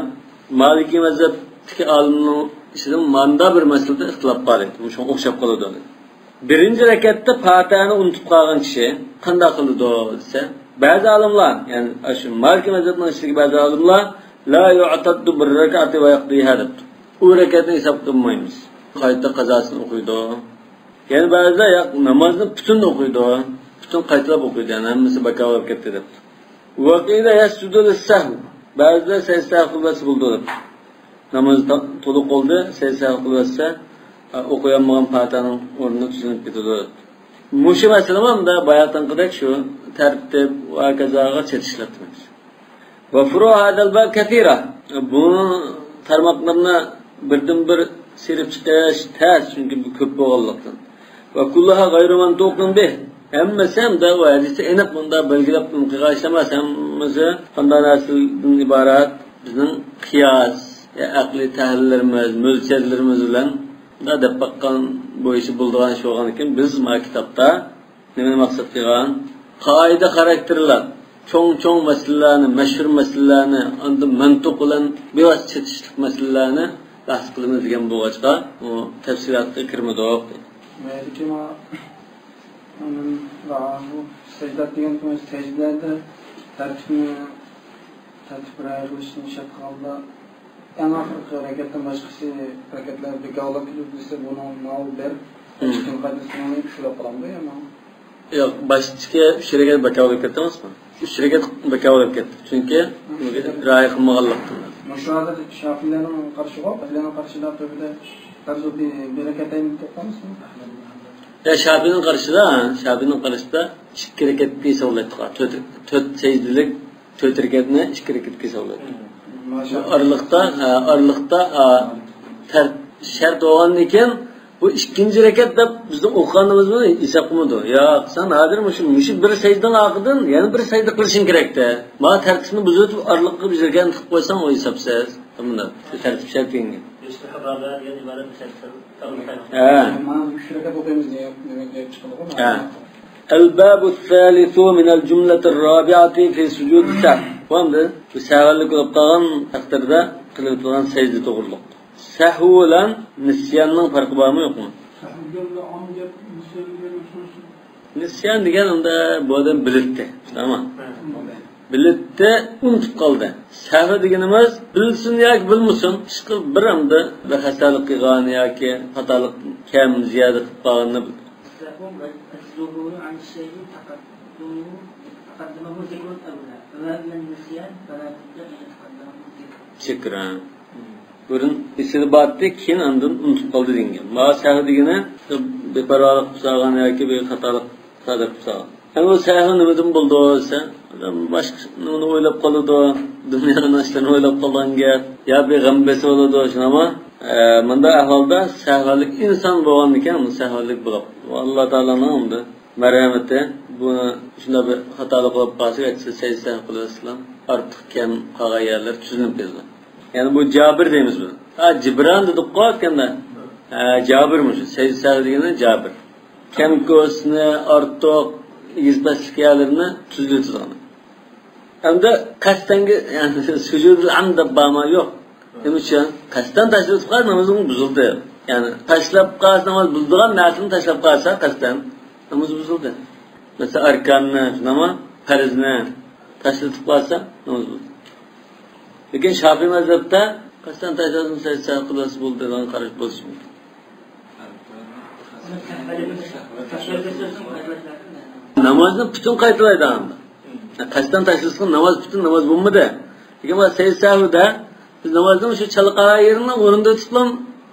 مالىكىي مەزھەپتىكى ئالىمنىڭ ئىچىدە ماندا بىر مەسىلىدە ئىختىلاپ بار ئىدى. مۇشۇنىڭغا ئوخشاپ قالىدۇ. بىرىنچى رەكەتتە پاتىھەنى ئۇنتۇپ قالغان كىشى قانداق قىلىدۇ دېسە، بەزى ئالىملار، يەنى ئاشۇ مالىكىي مەزھەپنىڭ ئىچىدىكى بەزى ئالىملار، لا يعتد بالركعة ويقضيها دەپتۇ. ئۇ رەكەتنى ھېساب قىلمايمىز. قايتا قازاسىنى ئوقۇيدۇ. يەنە بەزىلەر ياق، نامازنى پۈتۈن ئوقۇيدۇ. پۈتۈن قايتىلاپ ئوقۇيدۇ، يەنى ھەممىسى بىكار بولۇپ كەتتى دەپتۇ. وقيل يسجد للسهو. بەزىلەر سەجدە سەھۋ قىلىۋەتسە بولىدۇ دەپتۇ. ناماز تا-، تولۇق بولدى، سەجدە سەھۋ قىلىۋەتسە، ئە، ئوقۇيالمىغان پاتىھەنىڭ ئورنىنى تۈزۈنۈپ كېتىدۇ. مۇشۇ مەسىلىمۇ ئەمدى باياتىنقىدەك شۇ تەرتىپ ۋە ھاكازاغا چېتىشلىق دېمەكچى. وفروع هذا الباب كثيرة. بۇنىڭ تارماقلىرىنى بىردىن بىر سىيرىپ چىقىش تەس، چۈنكى بۇ كۆپ بولغانلىقتىن. وكلها غير منطوق به. ھەممىسى ھەم دە ۋە ھەدىستە ئېنىق مۇنداق بەلگىلەپ قىلغان ئىش ئەمەس. ھەممىسى قانداق نەرسىدىن ئىبارەت؟ بىزنىڭ قىياس، يا ئەقلىي تەھلىللىرىمىز، مۆلچەرلىرىمىز بىلەن مۇنداق دەپ باققان بويىچە بولىدىغان ئىش بولغاندىكىن، بىز ما كىتابتا نېمىنى مەقسەت قىلغان؟ قائىدە خاراكتېرلىق، چوڭ-چوڭ مەسىلىلەرنى، مەشھۇر مەسىلىلەرنى، ئاندىن مەنتۇق بىلەن بىۋاسىتە چېتىشلىق مەسىلىلەرنى بەھس قىلىمىز دېگەن بولغاچقا، ئۇ تەپسىلاتقا كىرمىدۇق. مەيلىكى ما-، ئۇنىڭ راھۇ سەجدات دېگەن سەجدىلەردە تەرتىپنى، تەرتىپ رىئايە قىلىشنى شەرت قىلغاندا، ئەڭ ئاخىرقى رەكەتتىن باشقىسى رەكەتلەر بىكارلاپ كېتىدۇ دېسە، بۇنىڭ ماۋۇ بىر ئىككىنچى قەدىسىنى ئۇچراپ قالامدۇ يا؟ ياق، باشتىكى ئۈچ رەكەت بىكار بولۇپ كەتتى ئەمەسمۇ؟ ئۈچ رەكەت بىكار بولۇپ كەتتى. چۈنكى رىئايە قىلمىغانلىقتىن. مۇشۇ ھازىر شافىيلەرنىڭ قارىشىغۇ، شافىيلەرنىڭ قارىشىدا تۆبىدە پەرزۇ بىر، بىر رەكەتەينى توختامسىز؟ يا، شافىينىڭ قارىشىدا، شافىينىڭ قارىشىدا ئىككى رەكەتكە ھېسابلايدىغان. تۆت، تۆت سەجدىلىك تۆت رەكەتنى ئىككى رەكەتكە ھېسابلايدۇ. ماشائاللاھ. ئارىلىقتا، ھە، ئارىلىقتا، ھە، تەرت شەرت بولغاندىن كېيىن، بۇ ئىككىنچى رەكەت دەپ بىزنىڭ ئوقۇغىنىمىزنى ھېساب قىلمىدى. ياق، سەن ھازىر مۇشۇ، مۇشۇ بىر سەجدىنىڭ ئارقىدىن يەنە بىر سەجدە قىلىشىڭ كېرەكتە. مانا تەرتىپنى بۇزۇۋېتىپ، ئارىلىققا بىر رەكەتنى تىقىپ قويساڭ، ئۇ ھېسابسىز. مۇنداق، شۇ تەرتىپ شەرت دېگەن گەپ. يۇسبىھۇ رابىئا دېگەن ئىبارەت بىر سەجدە. ھە. مانا ئۈچ رەكەت ئوقۇيمىز دېگەن، دېگەن گەپ چىقىدىغۇ. ھە. الباب الثالث من الجملة الرابعة في سجود السهو. بۇ ئەمدى بۇ سەھۋەنلىك بولۇپ قالغان تەقدىردە قىلىۋېتىلغان سەجدە توغرۇلۇق. سەھۋ بىلەن نىسياننىڭ پەرقى بارمۇ يوقمۇ؟ سەھۋ دېگەن ئام گەپ، نىسيان دېگەن ئۇنسۇر. نىسيان دېگەن ئۇندا بۇ ئادەم بىلىتتى. تامام. بىلىتتى، ئۇنتۇپ قالدى. سەھۋ دېگىنىمىز بىلسۇن ياكى بىلمىسۇن، ئىشقىلىپ بىر ئەمدى بىر خاتالىق قىلغان ياكى خاتالىق كەم زىيادە قىلىپ قالغىنىنى بىلىدۇ. السهو الظهور عن الشيء تقدمه، تقدمه ذكر أو لا، فما من النسيان فلا بد أن يتقدمه الذكر. شۈكران. بۇرۇن ئېسىدە بارتتى، كېيىن ئاندىن ئۇنتۇپ قالدى دېگەن گەپ. مانا سەھۋ دېگىنى بىپەرۋالىق قىلىپ سالغان ياكى بىر خاتالىق سادىر قىلىپ سالغان. ئەمما سەھۋ نېمىدىن بولىدۇ دېسە، ئادەم باشقا نېمىنى ئويلاپ قالىدۇ، دۇنيانىڭ ئىشلىرىنى ئويلاپ قالغان گەپ، يا بىر غەم بېسىۋالىدۇ، شۇنداقمۇ؟ ئە، مۇنداق ئەھۋالدا سەھۋەنلىك ئىنسان بولغاندىكىن، سەھۋەنلىك بولۇپ، ئاللا تائالانىڭ ئەمدى مەرھەمىتى، بۇنى شۇنداق بىر خاتالىق بولۇپ قالسا، ئەتىسى سەجدە سەھۋ قىلىۋەتسىلەم، ئارتۇق كەم قالغان يەرلەر تۈزۈلۈپ كېتىدۇ. يەنى بۇ جابىر دەيمىز بۇنى. ھە، جىبران دېدۇققۇ ئۆتكەندە. ھە، جابىر مۇشۇ. سەجدە سەھۋ دېگىنى جابىر. كەم-كۆسنى، ئارتۇق، ئېگىز-پەسلىك يەرلىرىنى تۈزۈلۈۋېتىدىغان. ئەمدى قەستەنگە، يەنى سۇجۇدۇل ئەمد دەپ بارما؟ يوق. نېمە ئۈچۈن؟ قەستەن تاشلىۋېتىپ قالسا نامىزىڭ بۇزۇلدى. يەنى تاشلاپ قالسا، ناماز بۇزۇلىدىغان نەرسىنى تاشلاپ قالسا قەستەن، نامىز بۇزۇلدى. مەسىلەن، ئەركاننى، شۇنداقمۇ؟ پەرزنى تاشلىتىپ قالسا ناماز بۇزۇلدى. لېكىن شافىئىي مەزھەپتە قەستەن تاشلىسا سەجدە سەھۋ قىلسا بولىدۇ دېگەن قاراش بولۇشى مۇمكىن. نامازنى پۈتۈن قايتىلايدۇ ئەمدى. قەستەن تاشلىسىغا ناماز پۈتۈن ناماز بولمىدى. لېكىن مانا سەجدە سەھۋدە بىز نامازنىڭ شۇ چالا قالغان يېرىنى ئورنىدا تۇتۇپلا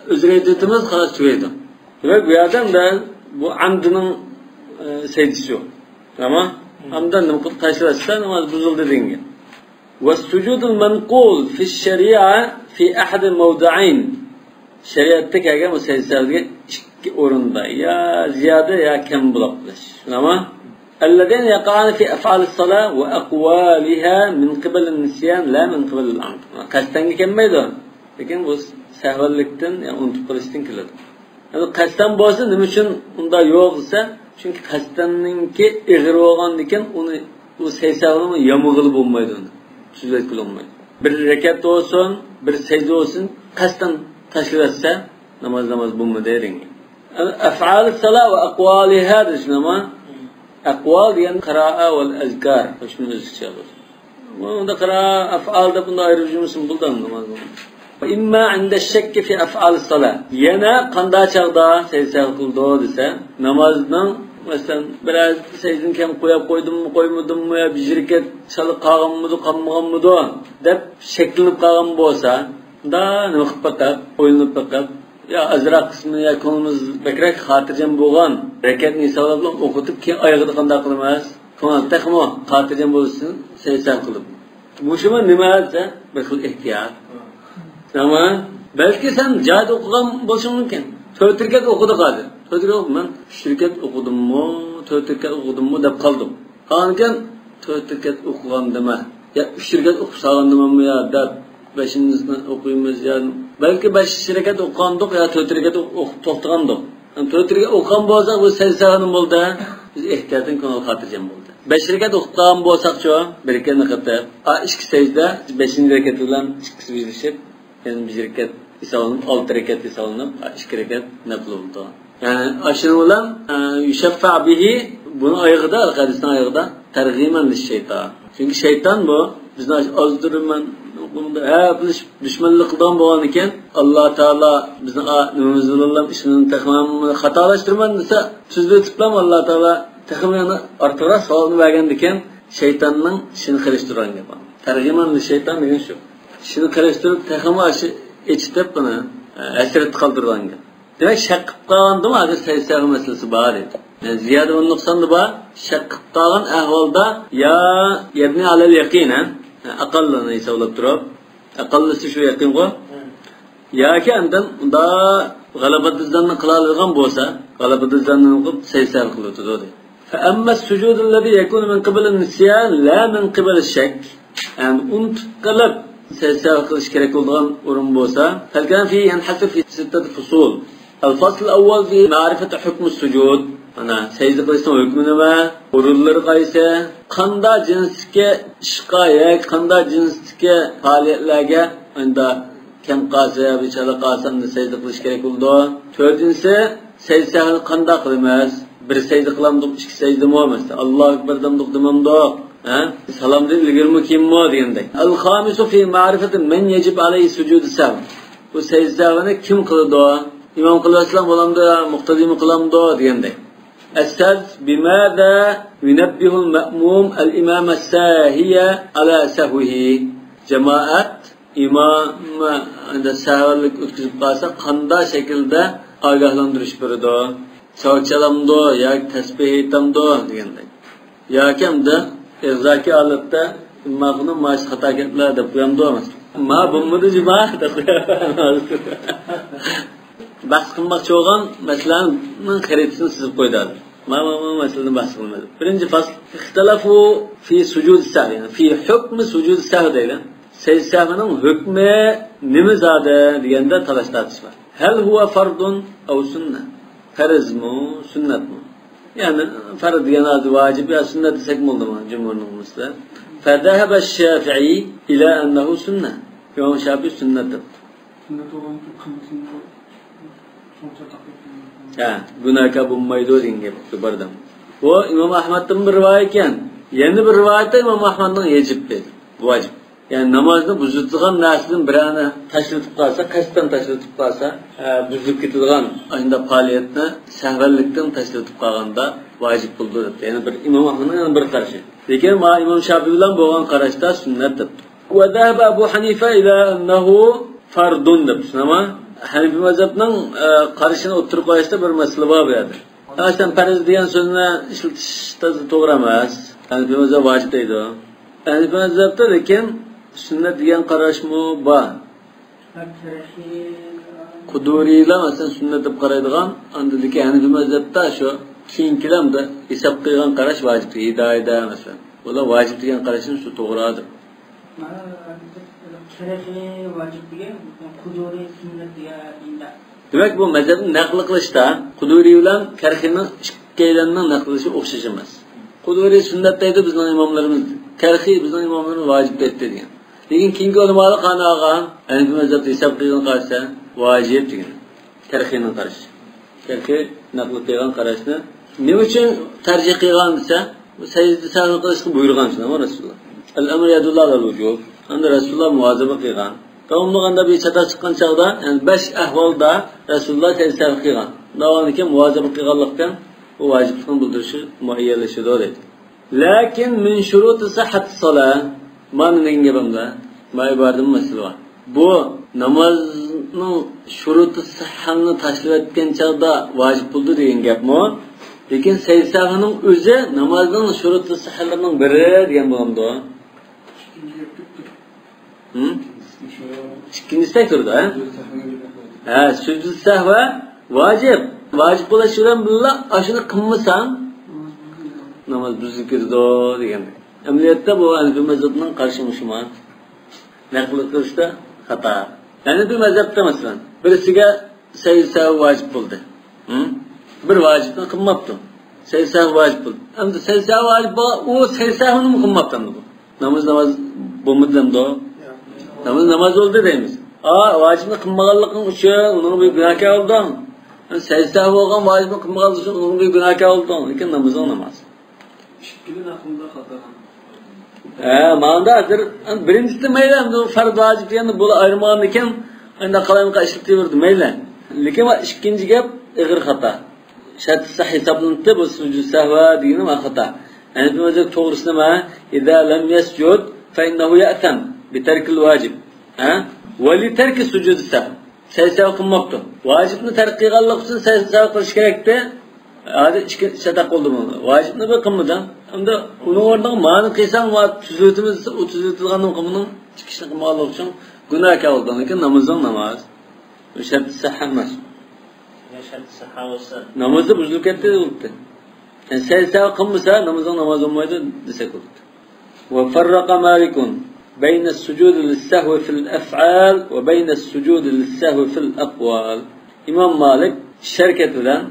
ئۆزگەرتىۋېتىمىز، خالاس، تۈگەيدۇ. دېمەك، بۇ يەردە ئەمدى بۇ ئەمدىنىڭ، ئە، سەجدىسى يوق. تامام؟ ئەمدى نېمە قىلىپ تاشلىۋەتسە ناماز بۇزۇلدى دېگەن گەپ. والسجود المنقول في الشريعة في أحد موضعين. شەرىئەتتە كەلگەن بۇ سەجدە سەھۋ دېگەن ئىككى ئورۇندا، يا زىيادە يا كەم بولاپ قېلىش. شۇنداقمۇ؟ اللذان يقعان في أفعال الصلاة وأقوالها من قبل النسيان لا من قبل العمد. قەستەنگە كەلمەيدۇ. لېكىن بۇ سەھۋەنلىكتىن، يا ئۇنتۇپ قېلىشتىن كېلىدۇ. يەنى قەستەن بولسا نېمە ئۈچۈن ئۇنداق يوق دېسە، چۈنكى قەستەننىڭكى ئېغىر بولغاندىكىن ئۇنى، ئۇ سەجدە سەھۋنى يامىغىلى بولمايدۇ، ئۇنى تۈزۈۋەتكىلى بولمايدۇ. بىر رەكەت بولسۇن، بىر سەجدە بولسۇن، قەستەن تاشلىۋەتسە ناماز، ناماز بولمىدى دېگەن. أفعال الصلاة وأقوالها دېسە نېمە؟ ئەقۋال دېگەن قىرائە ۋەل ئەزكار. شۇنى ئۆزىچە بولسۇن. بۇندا قىرائە، ئەفئال دەپ بۇندا ئايرىپ جۈملىسىمۇ بولىدۇ نامازنىڭ. وإما عند الشك في أفعال الصلاة. يەنە قانداق چاغدا سەجدە سەھۋ قىلىدۇ دېسە، نامازنىڭ، مەسىلەن، بىرەر سەجدىنى كەم قويۇپ قويدۇممۇ، قويمىدىممۇ، يا بىر رەكەت چالا قالغانمىدۇ، قالمىغانمىدۇ دەپ شەكلىنىپ قالغان بولسا، مۇندا نېمە قىلىپ بېقىپ، ئويلىنىپ بېقىپ، يا ئازراق قىسمىنى، يا كۆڭلىمىز بەكرەك خاتىرجەم بولغان رەكەتنى ھېسابلاپ ئوقۇتۇپ، كېيىن ئايىغىدا قانداق قىلىمىز؟ كۆڭۈل تېخىمۇ خاتىرجەم بولسۇن، سەجدە سەھۋ قىلىپ. مۇشۇمۇ نېمە دېسە، بىر خىل ئېھتىيات. ئەمما بەلكى سەن جايىدا ئوقۇغان بولۇشۇڭ مۇمكىن. تۆت رەكەت ئوقۇدۇق ھازىر. تۆت رەكەت ئوقۇدۇق. مەن ئۈچ رەكەت ئوقۇدۇممۇ، تۆت رەكەت ئوقۇدۇممۇ دەپ قالدىم. قالغانىكەن، تۆت رەكەت ئوقۇغان دېمە. يا ئۈچ رەكەت ئوقۇپ سالغان دېمەممۇ يا دەپ، بەشىنچىسىنى ئوقۇيمىز يا. بەلكى بەش رەكەت ئوقۇغاندۇق يا تۆت رەكەت ئوق-، ئوقۇپ توختىغاندۇق. ھەم تۆت رەكەت ئوقۇغان بولساق، بۇ سەجدە سەھۋدىن بولدى. بىز ئېھتىياتتىن كۆڭۈل خاتىرجەم بولدى. بەش رەكەت ئوقۇغان بولساقچۇ، بىر رەكەتنى قىلىپ، ئا، ئىككى سەجدە، بەشىنچى رەكەت بىلەن ئىككىسى بىرلىشىپ، يەنە بىر رەكەت ھېسابلىنىپ، ئالتە رەكەت ھېسابلىنىپ، ئا، ئىككى رەكەت نەپلى بولىدۇ. يەنى، ئاشۇنىڭ بىلەن، ئە، يۇشەففە بىھى، بۇنىڭ ئايىغىدا، ھەدىسنىڭ ئايىغىدا، تەرغىمەن لىششەيتان. چۈنكى شەيتان بۇ بىزنى ئازدۇرىمەن، ھە، بىلىشىپ دۈشمەنلىك قىلىدىغان بولغاندىكىن، ئاللا تائالا بىزنىڭ ئا-، نېمىمىز بىلەن ئىشىنى تېخىمۇ خاتالاشتۇرىمەن دېسە، سۆزلىۋېتىپلا ئاللا تائالا تېخىمۇ يەنە ئارتۇقراق ساۋابنى بەرگەندىكىن، شەيتاننىڭ ئىشىنى قىلىشتۇرغان گەپ. تەرغىمەن شەيتان دېگەن شۇ. ئىشىنى قىلىشتۇرۇپ، تېخىمۇ ئاشۇ ئېچىتىپ بۇنى، ھەسرەتتە قالدۇرغان گەپ. دېمەك، شەك قىلىپ قالغاندىمۇ ھازىر سەجدە سەھۋى مەسىلىسى بار ئىدى. يەنى زىيادە ۋە نۇقساندا بار، شەك قىلىپ قالغان ئەھۋالدا يا يەبنى ئەلەل يەقىن، ھە؟ ئەقەللىنى ھېسابلاپ تۇرۇپ، ئەقەللىسى شۇ يەقىنغۇ. ياكى ئاندىن ئۇندا غەلىبە زاننى قىلالايدىغان بولسا، غەلىبە زاننى قىلىپ سەجدە سەھۋى قىلىۋېتىدۇ دەيدۇ. فأما السجود الذي يكون من قبل النسيان لا من قبل الشك. يەنى ئۇنتۇپ قېلىپ سەجدە سەھۋى قىلىش كېرەك بولىدىغان ئورۇن بولسا، فالكلام فيه ينحصر في ستة فصول. الفصل الأول في معرفة حكم السجود. مانا سەجدە قىلىشنىڭ ھۆكمى نېمە؟ ئورۇنلىرى قايسى؟ قانداق جىنستىكى ئىشقا ياكى قانداق جىنستىكى پائالىيەتلەرگە ئەمدى كەم قالسا، بىچارە قالسا، ئەمدى سەجدە قىلىش كېرەك بولىدۇ. تۆتىنچىسى، سەجدە سەھۋىنى قانداق قىلىمىز؟ بىر سەجدە قىلامدۇق، ئىككى سەجدىمۇ، مەسىلەن، ئاللاھۇ ئەكبەر دەمدۇق دېمەمدۇق، ھە؟ سالامدىن ئىلگىرىمۇ، كېيىنمۇ دېگەندەك. الخامس في معرفة من يجب عليه سجود السهو. بۇ سەجدە سەھۋىنى كىم قىلىدۇ؟ ئىمام قىلىۋەتسىلا بولامدۇ، مۇقتەدىمۇ قىلامدۇ دېگەندەك. السادس، بماذا ينبه المأموم الإمام الساهي على سهوه؟ جامائەت ئىمام ئەندى سەھۋەنلىك ئۆتكۈزۈپ قالسا، قانداق شەكىلدە ئاگاھلاندۇرۇش بېرىدۇ؟ چاۋ چالامدۇ ياكى تەسبىھ ئېيتامدۇ دېگەندەك. ياكى ئەمدى ئېغزاكى ھالەتتە، ئىمما خۇنۇم، ماش خاتا گەپلەر دەپ قويامدۇ؟ ما بولمىدى جۇما دەپ قويامدۇ؟ بەھس قىلماقچى بولغان مەسىلىنىڭ خەرىتىسىنى سىزىپ قويدى ھازىر. ما، ما، ما مەسىلىنى بەھس قىلمىدى. بىرىنچى فەسل. اختلفوا في سجود السهو، يەنى في حكم سجود السهو دەيدۇ. سەجدە سەھۋىنىڭ ھۆكمى نېمە زادى دېگەندە تالاش تارتىش بار. هل هو فرض أو سنة؟ پەرزمۇ، سۈننەتمۇ؟ يەنى پەرز دېگەن ھازىر ۋاجىپ يا سۈننەت دېسەك بولدىمۇ جۇمھۇرنىڭ ئۇستىدا. فذهب الشافعي إلى أنه سنة. ئىمام شافىئى سۈننەت دەپتۇ. سۈننەت بولغانكى قىلمىسىمۇ شۇنچە تەقلىد قىلمايدۇ. ھە، گۇناھكار بولمايدۇ دېگەن گەپ باردا. بۇ ئىمام ئەھمەدتىن بىر رىۋايەت ئىكەن. يەنە بىر رىۋايەتتە ئىمام ئەھمەدنىڭ يېزىپ بېرىدۇ. ۋاجىپ. يەنى نامازنى بۇزىدىغان نەرسىدىن بىرەرنى تاشلىۋېتىپ قالسا، قەستەن تاشلىۋېتىپ قالسا، ئە، بۇزۇلۇپ كېتىدىغان ئاشۇنداق پائالىيەتنى سەھۋەنلىكتىن تاشلىۋېتىپ قالغاندا ۋاجىپ بولىدۇ دەپتۇ. يەنى بىر ئىمام ئەھمەدنىڭ يەنە بىر قارىشى. لېكىن ما ئىمام شافىئى بىلەن بولغان قاراشتا سۈننەت دەپتۇ. وذهب أبو حنيفة إلى أنه فرض دەپتۇ. ئەمما ھەنىفىي مەزھەپنىڭ، ئە، قارىشىنى ئوتتۇرىغا قويۇشتا بىر مەسىلە بار بۇ يەردە. ئەسلەن پەرز دېگەن سۆزنى ئىشلىتىش تازا توغرا ئەمەس. ھەنىفىي مەزھەپ ۋاجىپ دەيدۇ. ھەنىفىي مەزھەپتە لېكىن سۈننەت دېگەن قاراشمۇ بار. قۇدۇرىيلار مەسىلەن سۈننەت دەپ قارايدىغان، ئاندىن كېيىن ھەنىفىي مەزھەپتە شۇ كېيىنكىلەر ھېساب قىلغان قاراش ۋاجىپ، ھىدايىدە مەسىلەن. ئۇلار ۋاجىپ دېگەن قاراشنى شۇ توغرا دەپ. كەرخى ۋاجىپ دېگەن، قۇدۇرى سۈننەت دېگەن. دېمەك، بۇ مەزھەپنى نەقىل قىلىشتا قۇدۇرى بىلەن كەرخىنىڭ ئىككىيلەننىڭ نەقىل قىلىشى ئوخشاش ئەمەس. قۇدۇرى سۈننەت دەيدۇ بىزنىڭ ئىماملىرىمىز، كەرخى بىزنىڭ ئىماملىرىمىز ۋاجىپ دەيتتى دېگەن. لېكىن كېيىنكى ئۆلىمالار قانداق قىلغان؟ ھەنىفىي مەزھەپتە ھېساب قىلغان قارىسا ۋاجىپ دېگەن. كەرخىنىڭ قارىشى. كەرخى نەقىل قىلغان قاراشنى نېمە ئۈچۈن تەرجىھ قىلغان دېسە، سەجدە سەھۋ قىلىشقا بۇيرۇغان شۇنداقمۇ رەسۇلۇللا. الأمر يدل على الوجوب. ئەمدى رەسۇلۇللا مۇۋازىمە قىلغان. داۋاملىق ئاندا بىر چاتاق چىققان چاغدا، يەنى بەش ئەھۋالدا رەسۇلۇللا سەجدە سەھۋ قىلغان. داۋاملىق مۇۋازىمە قىلغانلىقتىن بۇ ۋاجىپلىقنى بىلدۈرۈشى مۇئەييەنلىشىدۇ دەيدۇ. لەكىن من شۇرۇتى سىھھەتى سالا. مانا مېنىڭ گېپىمدە، ما ئىبارىدىمۇ مەسىلە بار. بۇ نامازنىڭ شۇرۇتى سىھھەنى تاشلىۋەتكەن چاغدا ۋاجىپ بولىدۇ دېگەن گەپمۇ؟ لېكىن سەجدە سەھۋنىڭ ئۆزى نامازنىڭ شۇرۇتى سىھھەلىرىنىڭ بىرى دېگەن بولامدۇ؟ ھىم؟ ئىككىنچىسىدەك تۇرىدۇ، ھە؟ ھە، سۈجدە سەھۋ ۋاجىپ. ۋاجىپ بولۇش بىلەن بىللا ئاشۇنى قىلمىساڭ، ناماز بۇزۇلۇپ كېتىدۇ دېگەن. ئەمەلىيەتتە بۇ ھەنىفىي مەزھەپنىڭ قارىشى مۇشۇما. نەقىل قىلىشتا خاتا. ھەنىفىي مەزھەپتە مەسىلەن، بىرسىگە سەجدە سەھۋ ۋاجىپ بولدى. ھىم؟ بىر ۋاجىپنى قىلماپتۇ. سەجدە سەھۋ ۋاجىپ بولدى. ئەمدى سەجدە سەھۋ ۋاجىپ بولغان، ئۇ سەجدە سەھۋنىمۇ قىلماپتۇ ئەمدى بۇ. ناماز ناماز بولمىدى دەمدۇ؟ ناماز ناماز بولدى دەيمىز. ئا، ۋاجىپنى قىلمىغانلىقىنىڭ ئۈچۈن ئۇنىڭغا بىر گۇناھكار بولدۇڭ. سەجدە سەھۋ بولغان ۋاجىپنى قىلمىغانلىقى ئۈچۈن ئۇنىڭغا بىر گۇناھكار بولدۇڭ. لېكىن نامىزىڭ ناماز. ئىككىلا نەقىلدە خاتا. ھە، ماندا ھازىر بىرىنچىسى مەيلى، ئەمدى ئۇ پەرز ۋاجىپ دېگەننى بۇلا ئايرىمىغاندىكىن، ئەمدى قالايمىقان ئىشلىتىۋېرىدۇ، مەيلى. لېكىن ئىككىنچى گەپ ئېغىر خاتا. شەرت سەھ ھېسابلىنىپتۇ، بۇ سۇجۇد سەھۋا دېگىنى ما خاتا. ھەنەفىي مەزھەپ توغرىسى نېمە؟ إذا لم يسجد فإنه يأثم بترك الواجب. ھە؟ ولترك سجود السهو. سەھۋ قىلماپتۇ. ۋاجىپنى تەرك قىلغانلىق ئۈچۈن سەھۋ قىلىش كېرەكتى. ھازىر ئىككى چاتاق بولدى بۇ. ۋاجىپنى بىر قىلمىدى. ئەمدى ئۇنىڭ ئورنىغا مانى قىلساڭ، ۋا تۈزىتىمىز دېسە، ئۇ تۈزىتىدىغان قىلمىنىڭ ئىككى ئىشنى قىلمىغانلىقى ئۈچۈن گۇناھكار بولدى. لېكىن نامىزىڭ ناماز. بۇ شەرت سەھھ ئەمەس. يا شەرت سەھھ بولسا. نامازدا بۇزۇلۇپ كەتتى بولۇپتۇ. يەنى سەھۋ قىلمىسا، نامىزىڭ ناماز بولمايدۇ دېسەك بولىدۇ. وفرق مالك بين السجود للسهو في الأفعال وبين السجود للسهو في الأقوال. ئىمام مالىك شەركەت بىلەن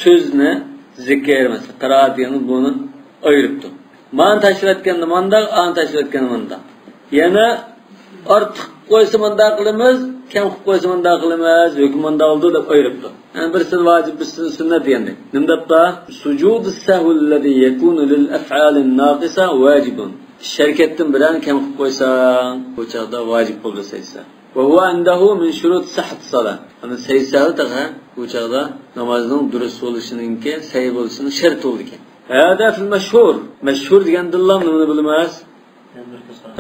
سۆزنى، زىكىر، مەسىلەن، قىرائەت دېگەننى، بۇنى ئايرىپتۇ. مانى تاشلىۋەتكەندە مانداق، ئانى تاشلىۋەتكەندە مانداق. يەنە ئارتۇق قىلىپ قويسا مانداق قىلىمىز، كەم قىلىپ قويسا مانداق قىلىمىز، ھۆكمى مانداق بولىدۇ دەپ ئايرىپتۇ. يەنى بىرسىنى ۋاجىپ، بىرسىنى سۈننەت دېگەندەك. نېمە دەپتۇ؟ سۇجۇدۇ سەھۋىللەزى يەكۇنۇ لىل ئەفئالىن ناقىسا ۋاجىبۇن. ئىككى ھەرىكەتتىن بىرەرنى كەم قىلىپ قويساڭ، بۇ چاغدا ۋاجىپ بولىدۇ سەجدە. وهو عنده من شروط صحة الصلاة. يەنى سەجدە تېخى بۇ چاغدا نامازنىڭ دۇرۇس بولۇشىنىڭكى، سەھىھ بولۇشىنىڭ شەرتى بولىدىكەن. هذا في المشهور. مەشھۇر دېگەندىنلا نېمىنى بىلىمىز؟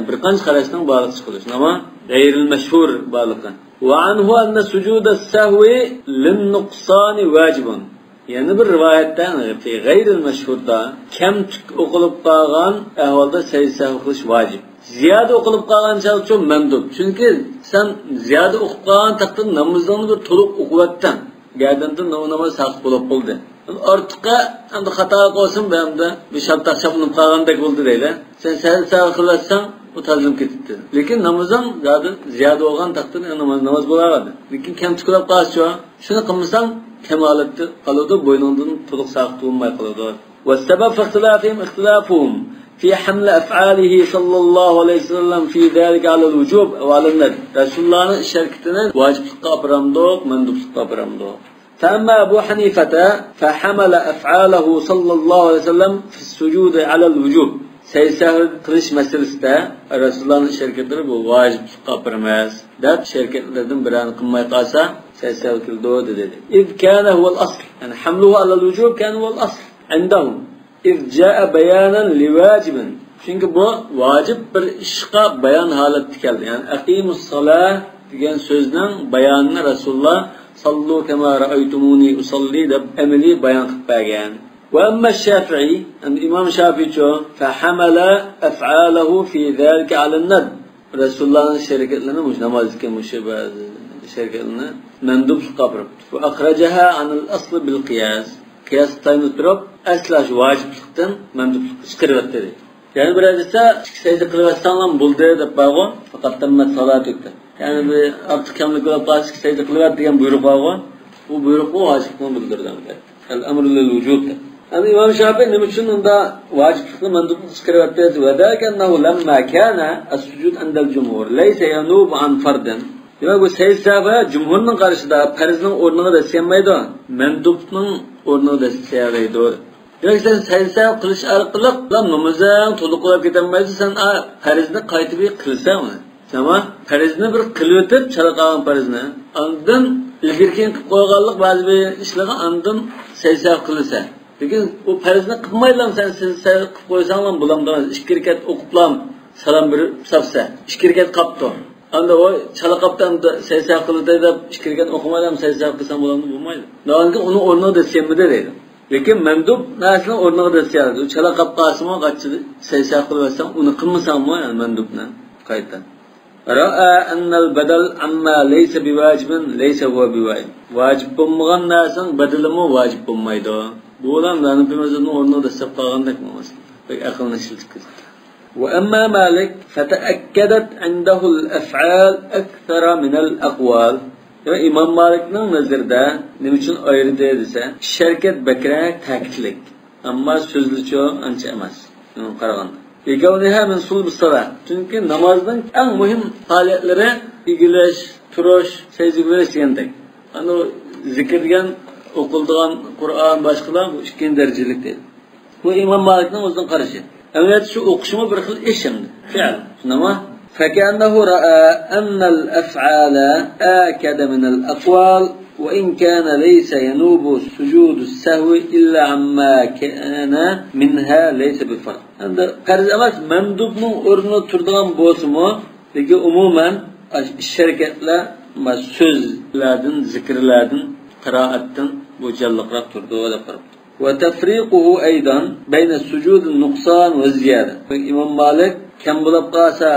بىر قانچە قاراشنىڭ بارلىققا چىقىرىلىشى. ئەمما غەيرىل مەشھۇر بارلىقى. وعنه أن سجود السهو للنقصان واجب. يەنە بىر رىۋايەتتە، في غير المشهوردا، كەمتۈك ئوقۇلۇپ قالغان ئەھۋالدا سەجدە سەھۋ قىلىش ۋاجىپ. زىيادە ئوقۇلۇپ قالغان چاغدىچۇ مەندۇب. چۈنكى سەن زىيادە ئوقۇپ قالغان تەقدىردە نامىزىڭنى بىر تولۇق ئوقۇۋەتتىڭ. گەردىنىدىن ناماز ساقىت بولۇپ بولدى. ئارتۇققا ئەمدى خاتا قىلسۇن، بۇ ئەمدى بىر شالتاق شاپلىنىپ قالغاندەك بولدى دەيلى. سەن سەھۋ قىلىۋەتسەڭ، ئۇ تازىلىنىپ كېتىپتۇ. لېكىن نامىزىڭ زادى زىيادە بولغان تەقدىردە ناماز، ناماز بولۇۋەردى. لېكىن كەمتۈكلەپ قالسىچۇ، شۇنى قىلمىساڭ، كەمالەتتە قالىدۇ، بوينۇڭدىن تولۇق ساقىت بولماي قالىدۇ. والسبب في اختلافهم اختلافهم في حمل أفعاله صلى الله عليه وسلم في ذلك على الوجوب أو على الندب. رەسۇلۇللانىڭ ئىش ھەرىكىتىنى ۋاجىپلىققا ئاپىرامدۇق، مەندۇبلۇققا ئاپىرامدۇق؟ فأما أبو حنيفة فحمل أفعاله صلى الله عليه وسلم في السجود على الوجوب. سەجدە سەھۋ قىلىش مەسىلىسىدە رەسۇلۇللانىڭ ئىش ھەرىكەتلىرى بۇ ۋاجىپلىققا ئاپىرىمىز دەپ، ئىش ھەرىكەتلىرىدىن بىرەرنى قىلماي قالسا، سەجدە سەھۋ كېلىدۇ دېدى. إذ كان هو الأصل. يەنى حمله على الوجوب كان هو الأصل عندهم. إذ جاء بيانا لواجب. چۈنكى بۇ ۋاجىپ بىر ئىشقا بايان ھالەتتە كەلدى. يەنى أقيموا الصلاة دېگەن سۆزنىڭ بايانىنى رەسۇلۇللا صلوا كما رأيتموني أصلي دەپ ئەمەلىي بايان قىلىپ بەرگەن. وأما الشافعي، ئەمدى ئىمام شافىئىچۇ، فحمل أفعاله في ذلك على الندب. رەسۇلۇللانىڭ ئىش ھەرىكەتلىرىنى، مۇشۇ نامازدىكى مۇشۇ بەزى ئىش ھەرىكەتلىرىنى مەندۇبلۇققا ئاپىرىپتۇ. وأخرجها عن الأصل بالقياس. قىياسقا تايىنىپ تۇرۇپ، ئەسلى شۇ ۋاجىپلىقتىن مەندۇبلۇققا چىقىرىۋەتتى دەيدۇ. يەنە بىرەر دېسە، ئىككى سەجدە قىلىۋەتسەڭلار بولدى دەپ بارغۇ، فقد تمت صلاتك دەپ. يەنى بىر ئارتۇق كەملىك بولۇپ قالسا، ئىككى سەجدە قىلىۋەت دېگەن بۇيرۇق بارغۇ، بۇ بۇيرۇقمۇ ۋاجىپلىقنى بىلدۈرىدۇ، ئەلۋەتتە. الأمر للوجوب دەپ. ئەمدى ئىمام شافىئى نېمە ئۈچۈن ئۇندا ۋاجىپلىقنى مەندۇبلۇققا چىقىرىۋەتتى؟ وذلك أنه لما كان السجود عند الجمهور ليس ينوب عن فرض. دېمەك، بۇ سەجدە سەھۋ جۇمھۇرنىڭ قارىشىدا پەرزنىڭ ئورنىغا دەسسىيەلمەيدۇ، مەندۇبنىڭ ئورنىغا دەسسىيەلەيدۇ. دېمەك، سەن سەجدە سەھۋ قىلىش ئارقىلىق نامىزىڭ تولۇق بولۇپ كېتەلمەيدۇ، سەن ئا، پەرزنى قايتا بىر قىلىسەن ئۇنى. ئەمما پەرزنى بىر قىلىۋېتىپ، چالا قالغان پەرزنى، ئاندىن ئىلگىرى كېيىن قىلىپ قويغانلىق بەزى بىر ئىشلارغا ئاندىن سەجدە سەھۋ قىلىسەن. لېكىن ئۇ پەرزنى قىلمايلا سەن سەجدە سەھۋ قىلىپ قويساڭلا بولامدۇ؟ ئىككى رەكەت ئوقۇپلا سالام بېرىپ ساپسەن، ئىككى رەكەت قاپتۇ. ئاندىن ئۇ چالا قاپتۇ، ئەمدى سەجدە سەھۋ قىلىدۇ دەپ ئىككى رەكەت ئوقۇمايلا سەجدە سەھۋ قىلساڭ بولامدۇ؟ بولمايدۇ. ئۇنىڭ ئورنىغا دەسسىيەلمىدى دەيدۇ. لېكىن مەندۇب نەرسىنىڭ ئورنىغا دەسسىيەلەيدۇ. چالا قاپ قالسىمۇ، قاچىدى سەجدە سەھۋ قىلىۋەتسەڭ، ئۇنى قىلمىساڭمۇ، يەنى مەندۇبنى قايتا. رأى أن البدل عما ليس بواجب ليس هو بواجب. ۋاجىپ بولمىغان نەرسىنىڭ بەدىلىمۇ ۋاجىپ بولمايدۇ. بۇ بىلەن ھەنەفىي مەزھەپنىڭ ئورنىغا دەسسەپ قالغاندەك بولماسلىق. بەك ئەقىلنى ئىشلىتىپ كېتىپتۇ. وأما مالك فتأكدت عنده الأفعال أكثر من الأقوال. دېمەك، ئىمام مالىكنىڭ نەزىرىدە نېمە ئۈچۈن ئايرىدى دېسە، ئىش ھەرىكەت بەكرەك تەكىتلىك. ئەمما سۆزلىچۇ ئانچە ئەمەس، مېنىڭ قارىغاندا. لكونها من صلب الصلاة. چۈنكى نامازنىڭ ئەڭ مۇھىم پائالىيەتلىرى ئېگىلىش، تۇرۇش، سەجدىگە بېرىش دېگەندەك. ئەنە زىكىر دېگەن ئوقۇلىدىغان قۇرئان باشقىلار بۇ ئىككىنچى دەرىجىلىك دەيدۇ. بۇ ئىمام مالىكنىڭ ئۆزىنىڭ قارىشى. ئەمەلىيەتتە شۇ ئوقۇشمۇ بىر خىل ئىش ئەمدى. فېئىل. شۇنداقمۇ؟ فكأنه رأى أن الأفعال آكد من الأقوال وإن كان ليس ينوب سجود السهو إلا عما كان منها ليس بفرض. ئەمدى پەرز ئەمەس، مەندۇبنىڭ ئورنىدا تۇرىدىغان بولسىمۇ، لېكىن ئومۇمەن ئىش-ھەرىكەتلەر سۆزلەردىن، زىكىرلەردىن، قىرائەتتىن بۇ جانلىقراق تۇرىدۇ دەپ قاراپتۇ. وتفريقه أيضا بين سجود النقصان والزيادة. ئىمام مالىك كەم بولاپ قالسا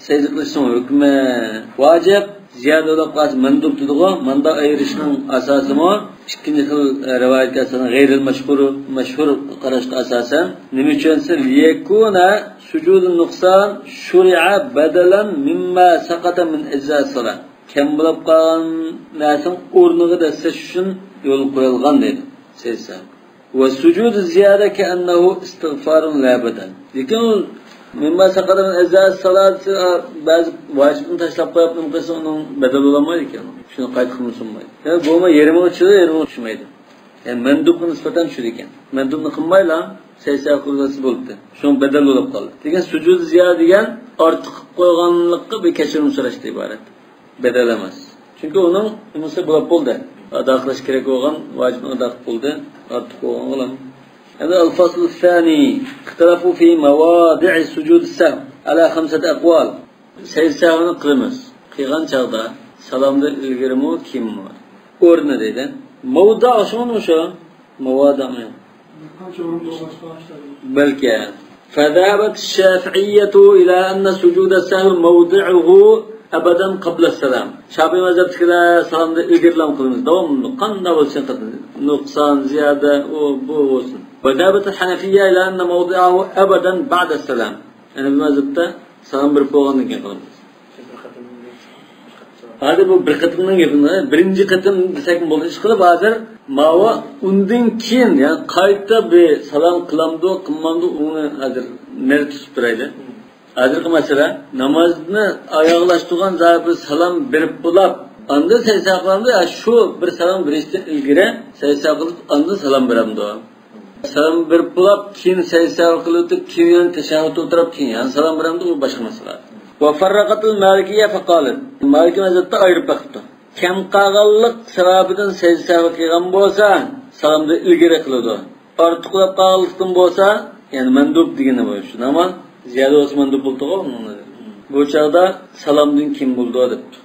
سەجدە قىلىشنىڭ ھۆكمى ۋاجىپ، زىيادە بولاپ قالسا مەندۇب دېدىغۇ. ماندا ئايرىشنىڭ ئاساسىمۇ ئىككىنچى خىل، ئە، رىۋايەتكە ئاساسەن، غەيرىل مەشھۇر، مەشھۇر قاراشقا ئاساسەن. نېمە ئۈچۈن دېسە، ليكون سجود النقصان شرع بدلا مما سقط من أجزاء الصلاة. كەم بولۇپ قالغان نەرسىنىڭ ئورنىغا دەسسەش ئۈچۈن يولغا قويۇلغان دەيدۇ. سەجدە. وسجود الزيادة كأنه استغفار لا بدل. لېكىن ئۇ مىمما سەقەتە مىن ئەجزائىس سالات، بەزى ۋاجىپنى تاشلاپ قويۇپ نېمە قىلسا ئۇنىڭ بەدەل بولالمايدىكەن. شۇنى قايتا قىلمىسا بولمايدۇ. يەنى بولما يېرىمىغا چۈشىدۇ، يېرىمىغا چۈشمەيدۇ. يەنى مەندۇبقا نىسبەتەن چۈشىدىكەن. مەندۇبنى قىلمايلا سەجدە قىلسا بولدى. شۇنىڭ بەدەل بولۇپ قالدى. لېكىن سۇجۇد زىيادە دېگەن ئارتۇق قىلىپ قويغانلىققا بىر كەچۈرۈم سوراشتىن ئىبارەت. بەدەل ئەمەس. چۈنكى ئۇنىڭ نېمىسى بولۇپ بولدى. ئادا قىلىش كېرەك بولغان ۋاجىپنى ئادا قىلىپ بولدى. ئارتۇق بولغانغىلا. ئەمدى الفصل الثاني اختلفوا في مواضع سجود السهو على خمسة أقوال. سەجدە سەھۋنى قىلىمىز. قىلغان چاغدا سالامدىن ئىلگىرىمۇ، كېيىنمۇ؟ ئورنى دەيدۇ. مەۋدۇ شۇمۇ شۇ؟ مەۋدۇمۇ؟ بەلكى. فذهبت الشافعية إلى أن سجود السهو موضعه أبدا قبل السلام. شافىئىي مەزھەپتىكىلەر سالامدىن ئىلگىرىلا قىلىمىز. داۋاملىق قانداق بولسا قىلىمىز. نۇقسان، زىيادە، ئۇ، بۇ بولسۇن. وذهبت الحنفية إلى أن موضعه أبدا بعد السلام. ھەنەفىي مەزھەپتە سالام بېرىپ بولغاندىن كېيىن قىلىمىز. ھازىر بۇ بىر قېتىمنىڭ گېپىنى، بىرىنچى قېتىم دېسەكمۇ بولىدۇ. ئىشقىلىپ ھازىر ماۋۇ ئۇندىن كېيىن، يەنى قايتا بىر سالام قىلامدۇ، قىلمامدۇ، ئۇنى ھازىر نەزەردە تۇتۇپ تۇرايلى. ھازىرقى مەسىلە، نامازنى ئاياغلاشتۇرغان زادى بىر سالام بېرىپ بولاپ، ئاندىن سەجدە قىلامدۇ، يا شۇ بىر سالام بېرىشتىن ئىلگىرى سەجدە قىلىپ، ئاندىن سالام بېرەمدۇ؟ سالام بېرىپ بولاپ، كېيىن سەجدە قىلىۋېتىپ، كېيىن يەنە تەشەھھۇدتا ئولتۇرۇپ، كېيىن يەنە سالام بېرەمدۇ، ئۇ باشقا مەسىلە. وفرقت المالكية فقالت. مالىكىي مەزھەپتە ئايرىپ بېقىپتۇ. كەم قالغانلىق سەۋەبىدىن سەجدە سەھۋى قىلغان بولسا، سالامدىن ئىلگىرى قىلىدۇ. ئارتۇقلاپ قالغانلىقتىن بولسا، يەنى مەندۇب دېگىنى بۇ. شۇنداقمۇ؟ زىيادە بولسا مەندۇب بولىدىغۇ. بۇ چاغدا سالامدىن كېيىن بولىدۇ دەپتۇ.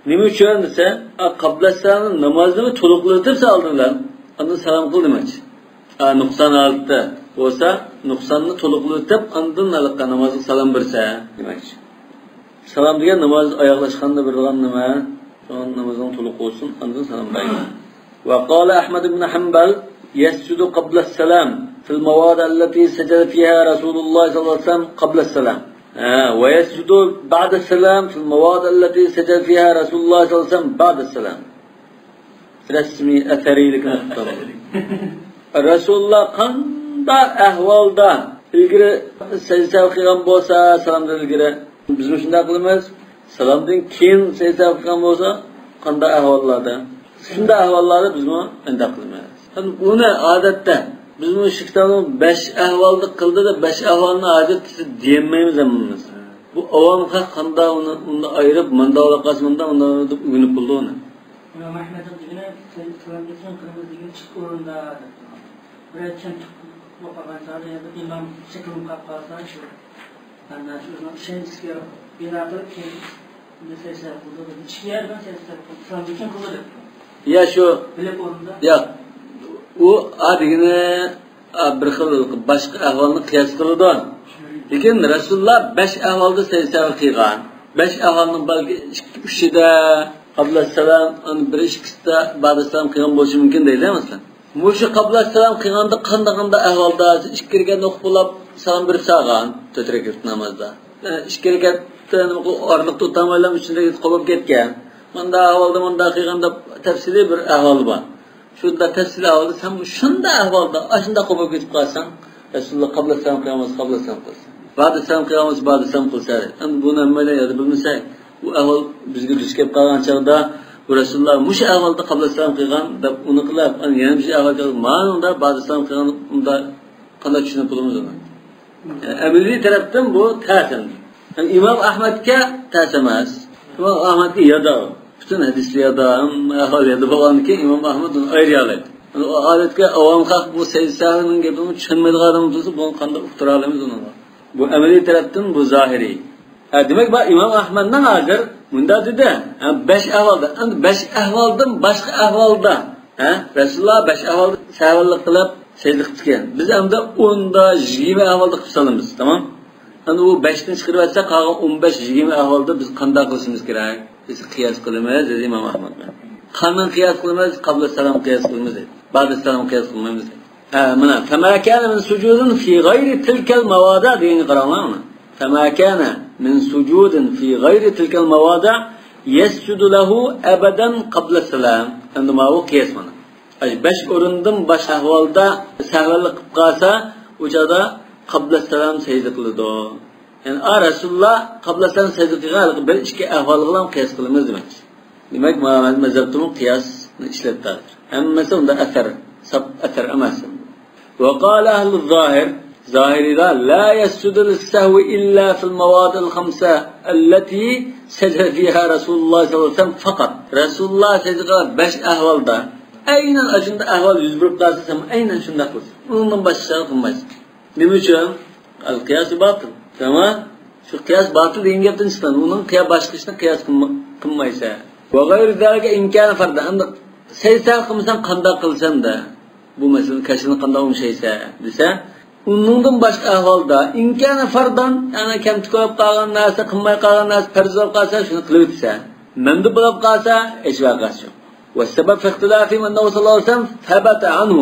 نېمە ئۈچۈن دېسە، ئا، قابلەسسالامنى، نامازنى تولۇقلىتىپ ئالدىن بىلەن ئاندىن سالام قىل دېمەكچى. ئا، نۇقسان ھالىتىدە بولسا، نۇقساننى تولۇقلىتىپ ئاندىن ھېلىقى نامازغا سالام بەرسە دېمەكچى. سالام دېگەن ناماز ئاياغلاشقاندا بېرىدىغان نېمە؟ شۇڭا نامىزىڭ تولۇق بولسۇن، ئاندىن سالام بەرگىن. وقال أحمد بن حنبل: يسجد قبل السلام في المواضع التي سجد فيها رسول الله صلى الله عليه وسلم قبل السلام. ھە، ويسجد بعد السلام في المواضع التي سجد فيها رسول الله صلى الله عليه وسلم بعد السلام. رەسمىي ئەسەرىيلىكنى ئۇقتۇردى. رەسۇلۇللا قانداق ئەھۋالدا ئىلگىرى سەجدە سەھۋ قىلغان بولسا، سالامدىن ئىلگىرى، بىزمۇ شۇنداق قىلىمىز. سالامدىن كېيىن سەجدە سەھۋ قىلغان بولسا، قانداق ئەھۋاللاردا؟ شۇنداق ئەھۋاللاردا بىزمۇ ئۇنداق قىلىمىز. ئۇنى ئادەتتە بىزمۇ شۇ كىتابنىڭ بەش ئەھۋالدا قىلدى دەپ، بەش ئەھۋالنى ھازىر دېيەلمەيمىز ھەممىمىز. بۇ ئاۋام خەق قانداق ئۇنى، ئۇنى ئايرىپ، مۇنداق بولۇپ قالسا مۇنداق، ئۇنداق دەپ ئۆگىنىپ بولىدۇ ئۇنى. ئىمام ئەھمەدنىڭ دېگىنى، سەجدە سالامدىن كېيىن قىلىمىز دېگەن ئىككى ئورۇندا دەپتۇ. بىرەر كەمتۈك بولۇپ قالغان چاغدا يا بىر ئىمام شەكلىنىپ قالىپ قالسا، شۇ ئەنە شۇ ئۆزىنىڭ ئىشەنچىسىگە بىنا قىلىپ، كېيىن سەجدە قىلىدۇ دەپ، ئىككى يەردىن سەجدە قىلىپ، سالامدىن كېيىن قىلىدۇ دەپتۇ. يا شۇ، بىلىپ ئورۇندا. يا، ئۇ، ئا، دېگىنى، ئا، بىر خىل باشقا ئەھۋالنى قىياس قىلىدۇ. لېكىن رەسۇلۇللا بەش ئەھۋالدا سەجدە سەھۋ قىلغان. بەش ئەھۋالنىڭ بەلكى ئىككى، ئۈچىدە قابلەسسالام، ئاندىن بىر ئىككىسىدە بەئدەسسالام قىلغان بولۇشى مۇمكىن دەيلى، مەسىلەن. مۇشۇ قابلەسسالام قىلغاندا قانداق، قانداق ئەھۋالدا ئىككى رەكەتنى ئوقۇپ بولاپ سالام بېرىپ سالغان، تۆت رەكەت نامازدا. ئە، ئىككى رەكەتتە ئارىلىقتا ئولتۇرمايلا ئۈچىنچى رەكەت قوپۇپ كەتكەن. مۇنداق ئەھۋالدا مۇنداق قىلغان دەپ تەپسىلىي بىر ئەھۋالى بار. شۇنداق تەپسىلىي ئەھۋالدا سەن شۇنداق ئەھۋالدا ئاشۇنداق قوپۇپ كېتىپ قالساڭ، رەسۇلۇللا قابلەسسالام قىلغان بولسا قابلەسسالام قىلسا، بەئدەسسالام قىلغان بولسا بەئدەسسالام قىلسا. ئەمدى بۇنى ھەممەيلەن يادا بىلمىسەك، بۇ ئەھۋال بىزگە دۇچ كېلىپ قالغان چاغدا، بۇ رەسۇلۇللا مۇشۇ ئەھۋالدا قابلەسسالام قىلغان دەپ ئۇنى قىلىپ، ئەنە يەنە بىر ئەھۋال كەلگەن، مانىڭدا بەئدەسسالام قىلغان، ئۇندا قانداق چۈشىنىپ بولىمىز ئۇنى؟ ئەمەلىي تەرەپتىن بۇ تەس ئەمدى. ئىمام ئەھمەدكە تەس ئەمەس. ئىمام ئەھمەدكە يادا. پۈتۈن ھەدىسلەر يادا، ھەممە ئەھۋال يادا بولغاندىن كېيىن ئىمام ئەھمەد ئۇنى ئايرىيالايدۇ. ئۇ ئادەتتە ئاۋام خەق بۇ سەييىد سەھۋىنىڭ گېپىنى چۈشەنمەيدىغان ئادەم تۇرسا، بۇنى قانداق ئۇقتۇرالايمىز ئۇنىڭغا؟ بۇ ئەمەلىي تەرەپتىن بۇ زاھىرىي. ھە، دېمەك، بۇ ئىمام ئەھمەدنىڭ ھازىر مۇنداق دېدى، ھە، بەش ئەھۋالدا، ئەمدى بەش ئەھۋالدىن باشقا ئەھۋالدا، ھە، رەسۇلۇللا بەش ئەھۋالدا سەھۋانلىق قىلىپ سەجدە قىپتىكەن. بىز ئەمدى ئوندا، يىگىرمە ئەھۋالدا قىلىپ سالىمىز، تامام؟ ئەمدى ئۇ بەشتىن چىقىرىۋەتسە، قالغان ئون بەش، يىگىرمە ئەھۋالدا بىز قانداق قىلىشىمىز كېرەك؟ بىز قىياس قىلىمىز، دېدى ئىمام ئەھمەد. قانداق قىياس قىلىمىز؟ قابلە سالام قىياس قىلىمىز، دېدى. بەئدە سالام قىياس قىلمايمىز، دېدى. ھە، مانا، فما كان من سجود في غير تلك المواضع دېگەنگە قاراڭلار، مانا. فما كان من سجود في غير تلك المواضع يسجد له أبدا قبل السلام. ئەمدى ماۋۇ قىياس مانا. ئاي، بەش ئورۇندىن باشقا ئەھۋالدا سەھۋەنلىك قىلىپ قالسا، ئۇ چاغدا قابلە سالام سەجدە قىلىدۇ. يەنى، ئا، رەسۇلۇللا قابلە سالام سەجدە قىلغان ھېلىقى بىر ئىككى ئەھۋالغا قىياس قىلىمىز دېمەكچى. دېمەك، مانا مەزھەپتىمۇ قىياسنى ئىشلەتتى ھازىر. ھەممىسى ئۇنداق ئەسەر، ساپ ئەسەر ئەمەس. وقال أهل الظاهر، زاھىرىيلار، لا يسجد للسهو إلا في المواضع الخمسة التي سجد فيها رسول الله صلى الله عليه وسلم فقط. رەسۇلۇللا سەجدە قىلغان بەش ئەھۋالدا، ئەينەن ئاشۇنداق ئەھۋال يۈز بېرىپ قالسا، سەن ئەينەن شۇنداق قىلىسەن. ئۇنىڭدىن باشقا قىلمايسەن. نېمە ئۈچۈن؟ القياس باطل. تامام. شۇ قىياس باتىل دېگەن گەپتىن چىققان. ئۇنىڭ قىيا-، باشقا ئىشنى قىياس قىلما-، قىلمايسەن. وغير ذلك إن كان فرضا. ئەمدى سەجدە قىلمىساڭ قانداق قىلىسەن دە؟ بۇ مەسىلىنى كاشىنى قانداق ئوڭشايسەن دېسە، ئۇنىڭدىن باشقا ئەھۋالدا، إن كان فرضا، يەنى كەمتۈك بولۇپ قالغان نەرسە، قىلماي قالغان نەرسە پەرز بولۇپ قالسا، شۇنى قىلىۋېتىسەن. مەندۇب بولۇپ قالسا، ھېچ ۋەقەسى يوق. والسبب في اختلافهم أنه صلى الله عليه وسلم ثبت عنه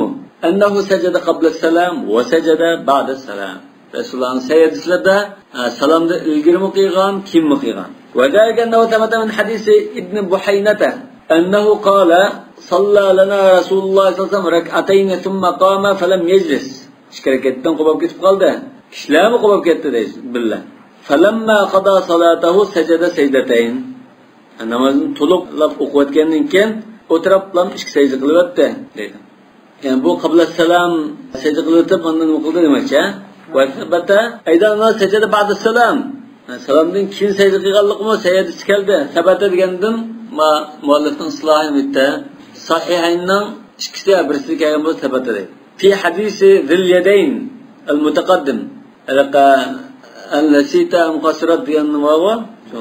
أنه سجد قبل السلام وسجد بعد السلام. رەسۇلۇللانىڭ سەھىھ ھەدىسلىرىدە، ھە، سالامدىن ئىلگىرىمۇ قىلغان، كېيىنمۇ قىلغان. وذلك أنه ثبت من حديث ابن بحينة أنه قال: صلى لنا رسول الله صلى الله عليه وسلم ركعتين ثم قام فلم يجلس. ئىككى رەكەتتىن قوپۇپ كېتىپ قالدى. كىشىلەرمۇ قوپۇپ كەتتى دەيسىز بىللە. فلما قضى صلاته سجد سجدتين. نامازنى تولۇقلاپ ئوقۇۋەتكەندىن كېيىن، ئولتۇرۇپلا ئىككى سەجدە قىلىۋەتتى، دەيدۇ. يەنى بۇ قابلەسسالام سەجدە قىلىۋېتىپ، ئاندىن نېمە قىلدى دېمەكچى، ھە؟ ۋەسەبەتە ئەيدەن سەجدە بەئدەسسالام. سالامدىن كېيىن سەجدە قىلغانلىقىمۇ سەھىھ ھەدىستە كەلدى. سەبەتە دېگەندىن ما-، مۇئەللىفنىڭ ئىسلاھى بىتتە. سەھىھەيننىڭ ئىككىسى بىرسىدە كەلگەن بولسا سەبەتە دەيدۇ. في حديث ذي اليدين المتقدم. ھېلىقى، ھەل نەسىتە ئەم قەسۇرەت دېگەن نېمە بار؟ شۇ.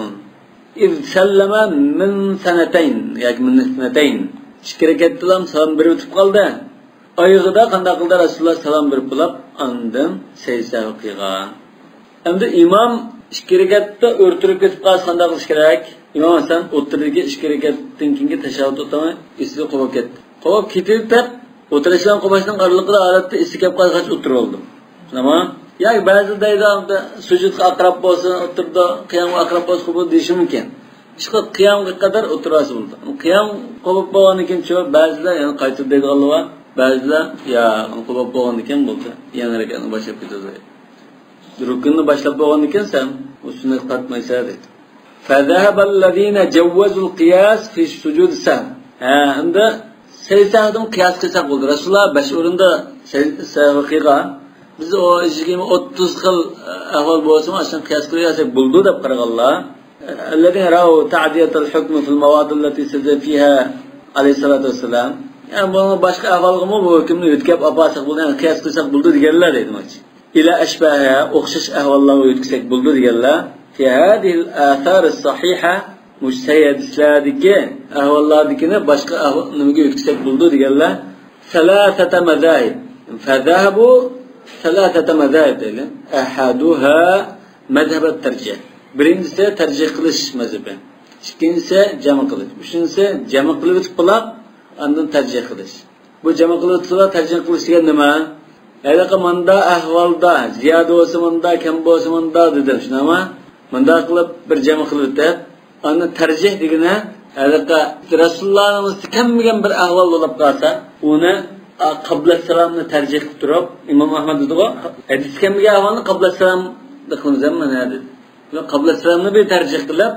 إذ سلم من سنتين ياكى من اثنتين. ئىككى رەكەتتىلا سالام بېرىۋېتىپ قالدى. ئايىغىدا قانداق قىلدى؟ رەسۇلۇللا سالام بېرىپ بولاپ، ئاندىن سەجدە سەھۋى قىلغان. ئەمدى ئىمام ئىككى رەكەتتە ئۆرتۈرۈپ كېتىپ قالسا قانداق قىلىش كېرەك؟ ئىمام ھەسەن ئوتتۇرىدىكى ئىككى رەكەتتىن كېيىنكى تەشەھھۇدتا ئوتۇرماي ئېسىدىن قوپۇپ كەتتى. قوپۇپ كېتىۋېتىپ، ئولتۇرۇشلارنى قوپاشنىڭ ئارىلىقىدا ھالەتتە ئېسى كەپ قالغاچ ئولتۇرۇۋالدىم. تامام. ياكى بەزىدە دەيدۇ، سۈجۈدقا ئەقرەپ بولسۇن، ئولتۇرىدۇ، قىيامغا ئەقرەپ بولسا قوبۇل دېيىشى مۇمكىن. ئىشقىلىپ قىيامغا قەدەر ئولتۇرۇۋالسا بولىدۇ. قىيام قوپۇپ بولغاندىن كېيىن شۇ بەزىلەر يەنە قايتىدۇ دەيدىغانلار بار. بەزىلەر يا قوپۇپ بولغاندىن كېيىن بولدى. يېڭى رەكەتنى باشلاپ كېتىدۇ. رۇكۇننى باشلاپ بولغاندىن كېيىن سەن ئۇ سۈننەتكە قاتمايسەن دەيدۇ. فذهب الذين جوزوا القياس في سجود السهو. ھە، ئەمدى سەجدە سەھۋدىن قىياس قىلساق بولدى. رەسۇلۇللا بەش ئورۇندا سەجدە سەھۋ قىلغان. بىز ئۇ يىگىرمە، ئوتتۇز خىل ئەھۋال بولسىمۇ، ئاشۇنى قىياس قىلىۋەرسەك بولىدۇ دەپ قارىغانلار. الذين رأوا تعدية الحكم في المواضع التي سجد فيها عليه الصلاة والسلام. يەنى بۇنىڭ باشقا ئەھۋالغىمۇ بۇ ھۆكۈمنى يۆتكەپ ئاپارساق بولىدۇ، يەنى قىياس قىلساق بولىدۇ دېگەنلەر دەيدۇ. ئىلە ئەشباھىھا، ئوخشاش ئەھۋاللارغا يۆتكىسەك بولىدۇ دېگەنلەر. في هذه الآثار الصحيحة، مۇشۇ سەھىھ ھەدىسلەردىكى ئەھۋاللاردىكىنى باشقا ئەھۋال نېمىگە يۆتكىسەك بولىدۇ دېگەنلەر. ثلاثة مذاهب. فذهبوا ثلاثة مذاهب دەيلى. أحدها مذهب الترجيح. بىرىنچىسى تەرجىھ قىلىش مەزھىپى. ئىككىنچىسى جەم قىلىش. ئۈچىنچىسى جەم قىلىۋېتىپ بولاپ، ئاندىن تەرجىھ قىلىش. بۇ جەم قىلىۋېتىشلا تەرجىھ قىلىش دېگەن نېمە؟ ھېلىقى ماندا ئەھۋالدا، زىيادە بولسا ماندا، كەم بولسا ماندا دېدىم، شۇنداقمۇ؟ مۇنداق قىلىپ بىر جەم قىلىۋېتىپ، ئاندىن تەرجىھ دېگىنى، ھېلىقى رەسۇلۇللانىڭ كەلمىگەن بىر ئەھۋال بولۇپ قالسا، ئۇنى، ئا، قابلەسسالامنى تەرجىھ قىلىپ تۇرۇپ، ئىمام ئەھمەد دېدىغۇ، ھەدىس كەلمىگەن ئەھۋالنى قابلەسسالام قىلىمىز ھەممە دېدى. قابلەسسالامنى بىر تەرجىھ قىلىپ،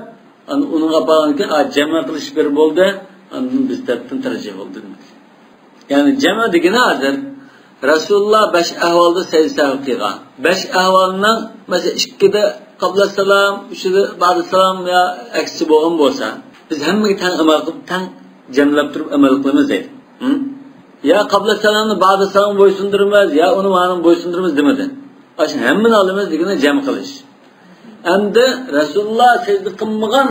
ئاندىن ئۇنىڭغا بارغاندىن كېيىن، ئا، جەم قىلىش بىر بولدى، ئاندىن بىز تەرەپتىن تەرجىھ بولدى دېمەك. يەنى جەم دېگىنى ھازىر رەسۇلۇللا بەش ئەھۋالدا سەجدە سەھۋ قىلغان. بەش ئەھۋالنىڭ، مەسىلەن، ئىككىدە قابلەسسالام، ئۈچىدە بەئدەسسالام يا ئەكسىچە بولغان بولسا، بىز ھەممىگە تەڭ ئەمەل قىلىپ، تەڭ جەملەپ تۇرۇپ ئەمەل قىلىمىز دەيدۇ. ھە؟ يا قابلەسسالامنى بەئدەسسالامغا بويسۇندۇرىمىز، يا ئۇنى مانا بويسۇندۇرىمىز دېمىدى. ئاشۇنى ھەممىنى ئالىمىز دېگىنى جەم قىلىش. ئەمدى رەسۇلۇللا سەجدە قىلمىغان،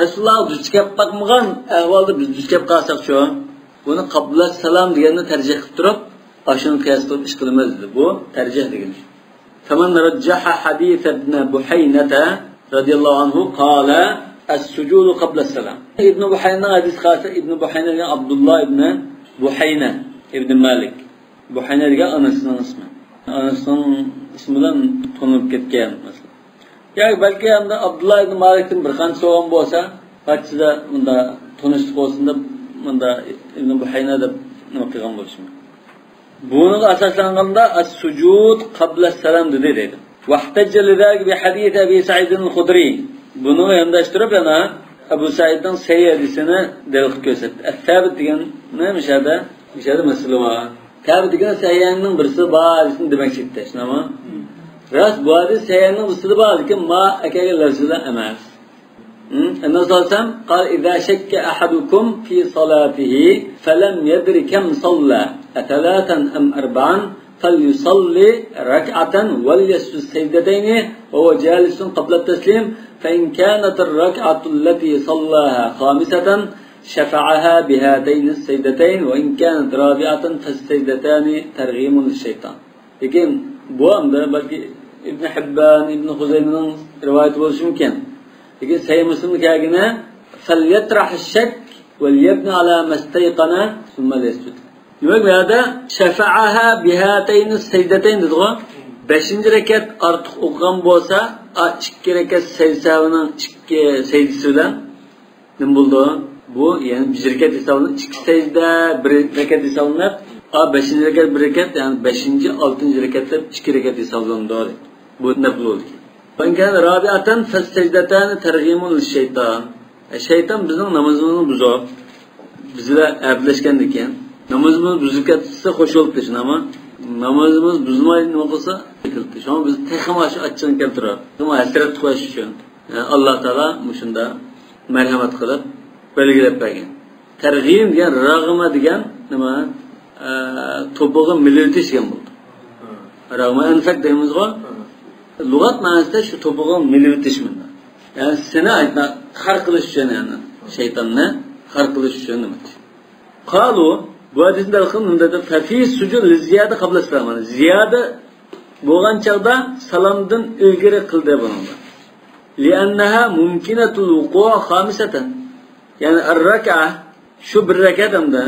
رەسۇلۇللاغا دۇچ كەپ باقمىغان ئەھۋالدا بىز دۇچ كەپ قالساقچۇ؟ بۇنى قابلەسسالام دېگەننى تەرجىھ قىلىپ تۇرۇپ، ئاشۇنى قىياس قىلىپ ئىش قىلىمىز دېدى. بۇ تەرجىھ دېگىنى شۇ. فمن رجح حديث ابن بحينة رضي الله عنه قال السجود قبل السلام. ئىبنى بۇھەينىنىڭ ھەدىسى قالسا، ئىبنى بۇھەينە دېگەن ئابدۇللا ئىبنى بۇھەينە ئىبنى مالىك. بۇھەينە دېگەن ئانىسىنىڭ ئىسمى. ئانىسىنىڭ ئىسمى بىلەن تونۇلۇپ كەتكەن، مەسىلەن. ياكى بەلكى ئەمدى ئابدۇللا ئىبنى مالىكتىن بىر قانچە سوغان بولسا، قاچىدا مۇندا تونۇشلۇق بولسۇن دەپ، مۇندا ئىبنى بۇھەينە دەپ نېمە قىلغان بولۇشى مۇمكىن. بۇنىڭغا ئاساسلانغاندا، السجود قبل السلام دېدى دەيدۇ. واحتج لذلك بحديث أبي سعيد الخدري. بۇنىڭغا يانداشتۇرۇپ يەنە ئەبۇ سەئىدنىڭ سەھىھ ھەدىسىنى دەلىل قىلىپ كۆرسەتتى. ئەس-سابىت دېگەن نېمە مۇشۇ يەردە؟ مۇشۇ يەردە مەسىلە بار. سابىت دېگەن سەھىھنىڭ بىرسى بار ھەدىسىنى دېمەكچى ئىدى، شۇنداقمۇ؟ راست، بۇ ھەدىس سەھىھنىڭ بىرسىدە بار، لېكىن ما ئەكەلگەن لەفزىدە ئەمەس. ئەننەبى سەللەللاھۇ ئەلەيھى ۋەسەللەم قال: إذا شك أحدكم في صلاته فلم يدر كم صلى، أثلاثا أم أربعا، فليصل ركعة وليسجد سجدتين وهو جالس قبل التسليم، فإن كانت الركعة التي صلاها خامسة شفعها بهاتين السجدتين، وإن كانت رابعة فالسجدتان ترغيم للشيطان. لېكىن بۇ ئەمدى بەلكى ئىبن ھىببان، ئىبن خۇزەيمىنىڭ رىۋايىتى بولۇشى مۇمكىن. لېكىن سەھىھ مۇسلىمدا كەلگىنى، فليطرح الشك وليبن على ما استيقن ثم ليسجد. دېمەك، بۇ يەردە شەفەئەھا بىھاتەينى سەجدەتەين دېدىغۇ. بەشىنچى رەكەت ئارتۇق ئوقۇغان بولسا، ئا، ئىككى رەكەت سەجدە سەھۋىنىڭ ئىككى سەجدىسى بىلەن نېمە بولىدۇ؟ بۇ، يەنى بىر رەكەت ھېسابلىنىپ، ئىككى سەجدە بىر رەكەت ھېسابلىنىپ، ئا، بەشىنچى رەكەت بىر رەكەت، يەنى بەشىنچى، ئالتىنچى رەكەت دەپ ئىككى رەكەت ھېسابلىنىدۇ. بۇ نەپىل بولىدىكەن. فإن كان رابعة فالسجدتان ترغيم للشيطان. شەيتان بىزنىڭ نامىزىمىزنى بۇزۇپ، بىز بىلەن ھەپىلەشكەندىن كېيىن، نامىزىمىز بۇزۇلۇپ كەتسە خوش بولۇپتۇ، شۇنداقمۇ؟ نامىزىمىز بۇزۇلماي نېمە قىلسا، كېتىپتۇ. شۇڭا بىز تېخىمۇ شۇ ئاچچىقىنى كەلتۈرۈپ، تېخىمۇ ھەسرەت قويۇش ئۈچۈن، ئە، ئاللا تائالا مۇشۇنداق مەرھەمەت قىلىپ بەلگىلەپ بەرگەن. تەرغىم دېگەن، رەغمە دېگەن نېمە؟ ئە، توپىغا مىلىۋېتىش دېگەن بولىدۇ. رەغمە ئەنفەك دەيمىزغۇ؟ لۇغەت مەنىسىدە شۇ توپىغا مىلىۋېتىش مۇنداق. يەنى سېنى ئايتما، خار قىلىش ئۈچۈن، يەنى شەيتاننى خار قىلىش ئۈچۈن دېمەكچى. قالۇ، بۇ ھەدىسنى دەل قىلىپ نېمە دېدى؟ ففي السجود للزيادة قبل السلام. يەنى زىيادە بولغان چاغدا سالامدىن ئىلگىرى قىلدى بۇنىڭدا. لأنها ممكنة الوقوع خامسة. يەنى الركعة، شۇ بىر رەكەت ھەمدە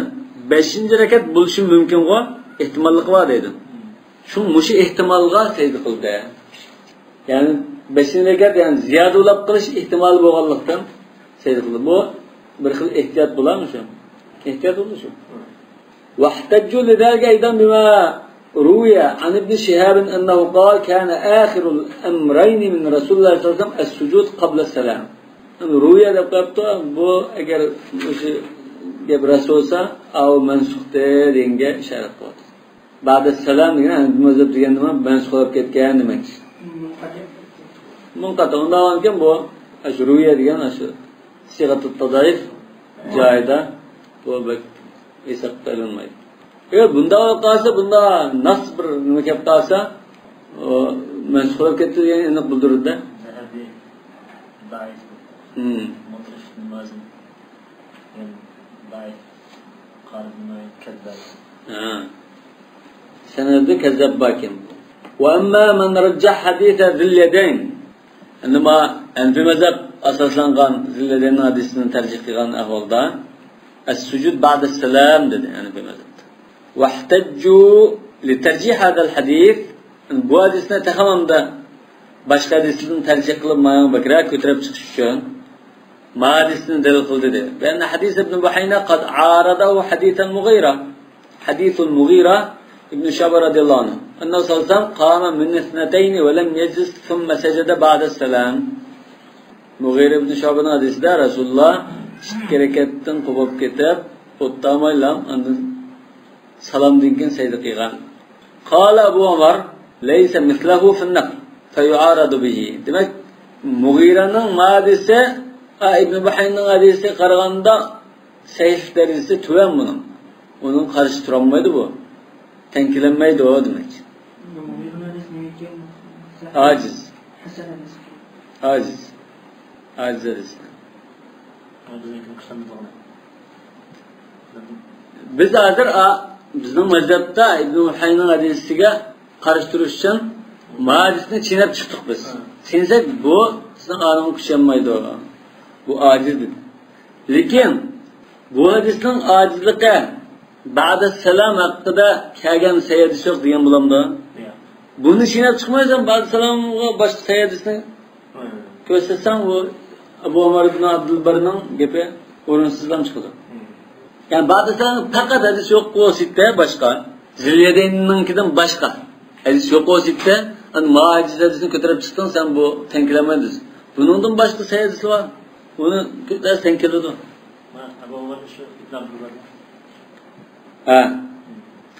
بەشىنچى رەكەت بولۇشى مۇمكىنغۇ، ئېھتىماللىقى بار دەيدۇ. شۇ مۇشۇ ئېھتىمالغا سەجدە قىلدى. يەنى بەشىنچى رەكەت، يەنى زىيادە ئۇلاپ قىلىش ئېھتىمالى بولغانلىقتىن سەجدە قىلدى. بۇ بىر خىل ئېھتىيات بولارمۇ شۇ؟ ئېھتىيات بولىدۇ شۇ. واحتجوا لذلك أيضا بما روي عن ابن شهاب أنه قال كان آخر الأمرين من رسول الله صلى الله عليه وسلم السجود قبل السلام. روي دەپ قويۇپتۇ، بۇ ئەگەر مۇشۇ گەپ راست بولسا، ئاۋۇ مەنسۇختى دېگەنگە ئىشارەت قىلىۋاتىدۇ. بەئدەسسالام دېگەن، ھەنەفىي مەزھەپ دېگەن نېمە؟ مەنسۇخ بولۇپ كەتكەن دېمەكچى. مۇنقەتىئ. ئۇنداق بولغانكەن بۇ، ئاشۇ روي دېگەن ئاشۇ سىغەتۇت تەزئىف جايىدا بۇ بەك ھېسابقا ئېلىنمايدۇ. ئەگەر بۇنداق بولۇپ قالسا، بۇنداق ناس بىر نېمە كەپ قالسا، ئۇ مەنسۇخ بولۇپ كەتتى دېگەننى ئېنىق بىلدۈرىدۇ-دە. زەھەبى زەئىپ. ھىم. مۇترىش نامازى. يەنى زەئىپ. قارىدىن كەززاب. ھە. سەنەددە كەززاب باركەن. وأما من رجح حديث ذي اليدين. ئەمدى ما ھەنەفىي مەزھەپ ئاساسلانغان زىللەدەينىڭ ھەدىسىنى تەرجىھ قىلغان ئەھۋالدا، السجود بعد السلام دېدى ھەنەفىي مەزھەپتە. واحتجوا لترجيح هذا الحديث، بۇ ھەدىسنى تېخىمۇ باشقا ھەدىسلەردىن تەرجىھ قىلىپ، ماڭا بەكرەك كۆتۈرۈپ چىقىش ئۈچۈن، ما ھەدىسنى دەلىل قىلدى دەيدۇ. بأن حديث ابن بحينة قد عارضه حديث المغيرة. حديث المغيرة ابن شعبة رضي الله عنه أنه صلى الله عليه وسلم قام من اثنتين ولم يجلس ثم سجد بعد السلام. مۇغىرە ئىبن شۇئبىنىڭ ھەدىسىدە رەسۇلۇللا ئىككى رەكەتتىن قوپۇپ كېتىپ، ئولتۇرمايلا ئاندىن سالامدىن كېيىن سەجدە قىلغان. قال أبو عمر: ليس مثله في النقل فيعارض به. دېمەك، مۇغىرەنىڭ ھەدىسى، ئا، ئىبن بۇھەينىڭ ھەدىسىگە قارىغاندا سەھىھلىك دەرىجىسى تۆۋەن بۇنىڭ. ئۇنىڭ قارشى تۇرالمايدۇ بۇ. تەڭ كېلەلمەيدۇ دېمەك. ئاجىز. ئاجىز. ئاجىز ھەدىس. بىز ھازىر، ئا، بىزنىڭ مەزھەپتە ئىبن بۇھەينىڭ ھەدىسىگە قارشى تۇرۇش ئۈچۈن بۇ ھەدىسنى چىڭنەپ چىقتۇق بىز. چىڭنىسەك، بۇ سىزنىڭ ئالىڭىزغا كۈچەلمەيدۇ. بۇ ئاجىز دېدى. لېكىن بۇ ھەدىسنىڭ ئاجىزلىقى بەئدەسسالام ھەققىدە كەلگەن سەھىھ ھەدىس يوق دېگەن بولامدۇ؟ ياق. بۇنى چىڭنەپ چىقمايسەن، بەئدەسسالامغا باشقا سەھىھ ھەدىسنى كۆرسەتسەڭ، ئۇ ئەبۇ ئۆمەر ئىبن ئابدۇلبەرنىڭ گېپى ئورۇنسىزلام چىقىدۇ. يەنى بەئدەسسالام پەقەت ھەدىس يوق بولسا باشقا، زىليەدەيننىڭكىدىن باشقا ھەدىس يوق بولسا، ئەنە ما ئاجىز ھەدىسنى كۆتۈرۈپ چىقتىڭ سەن، بۇ تەڭ كېلەلمەيدۇ. بۇنىڭدىن باشقا سەھىھ ھەدىسى بار. ئۇنى كۆتەرسە تەڭ كېلىدۇ. ھە.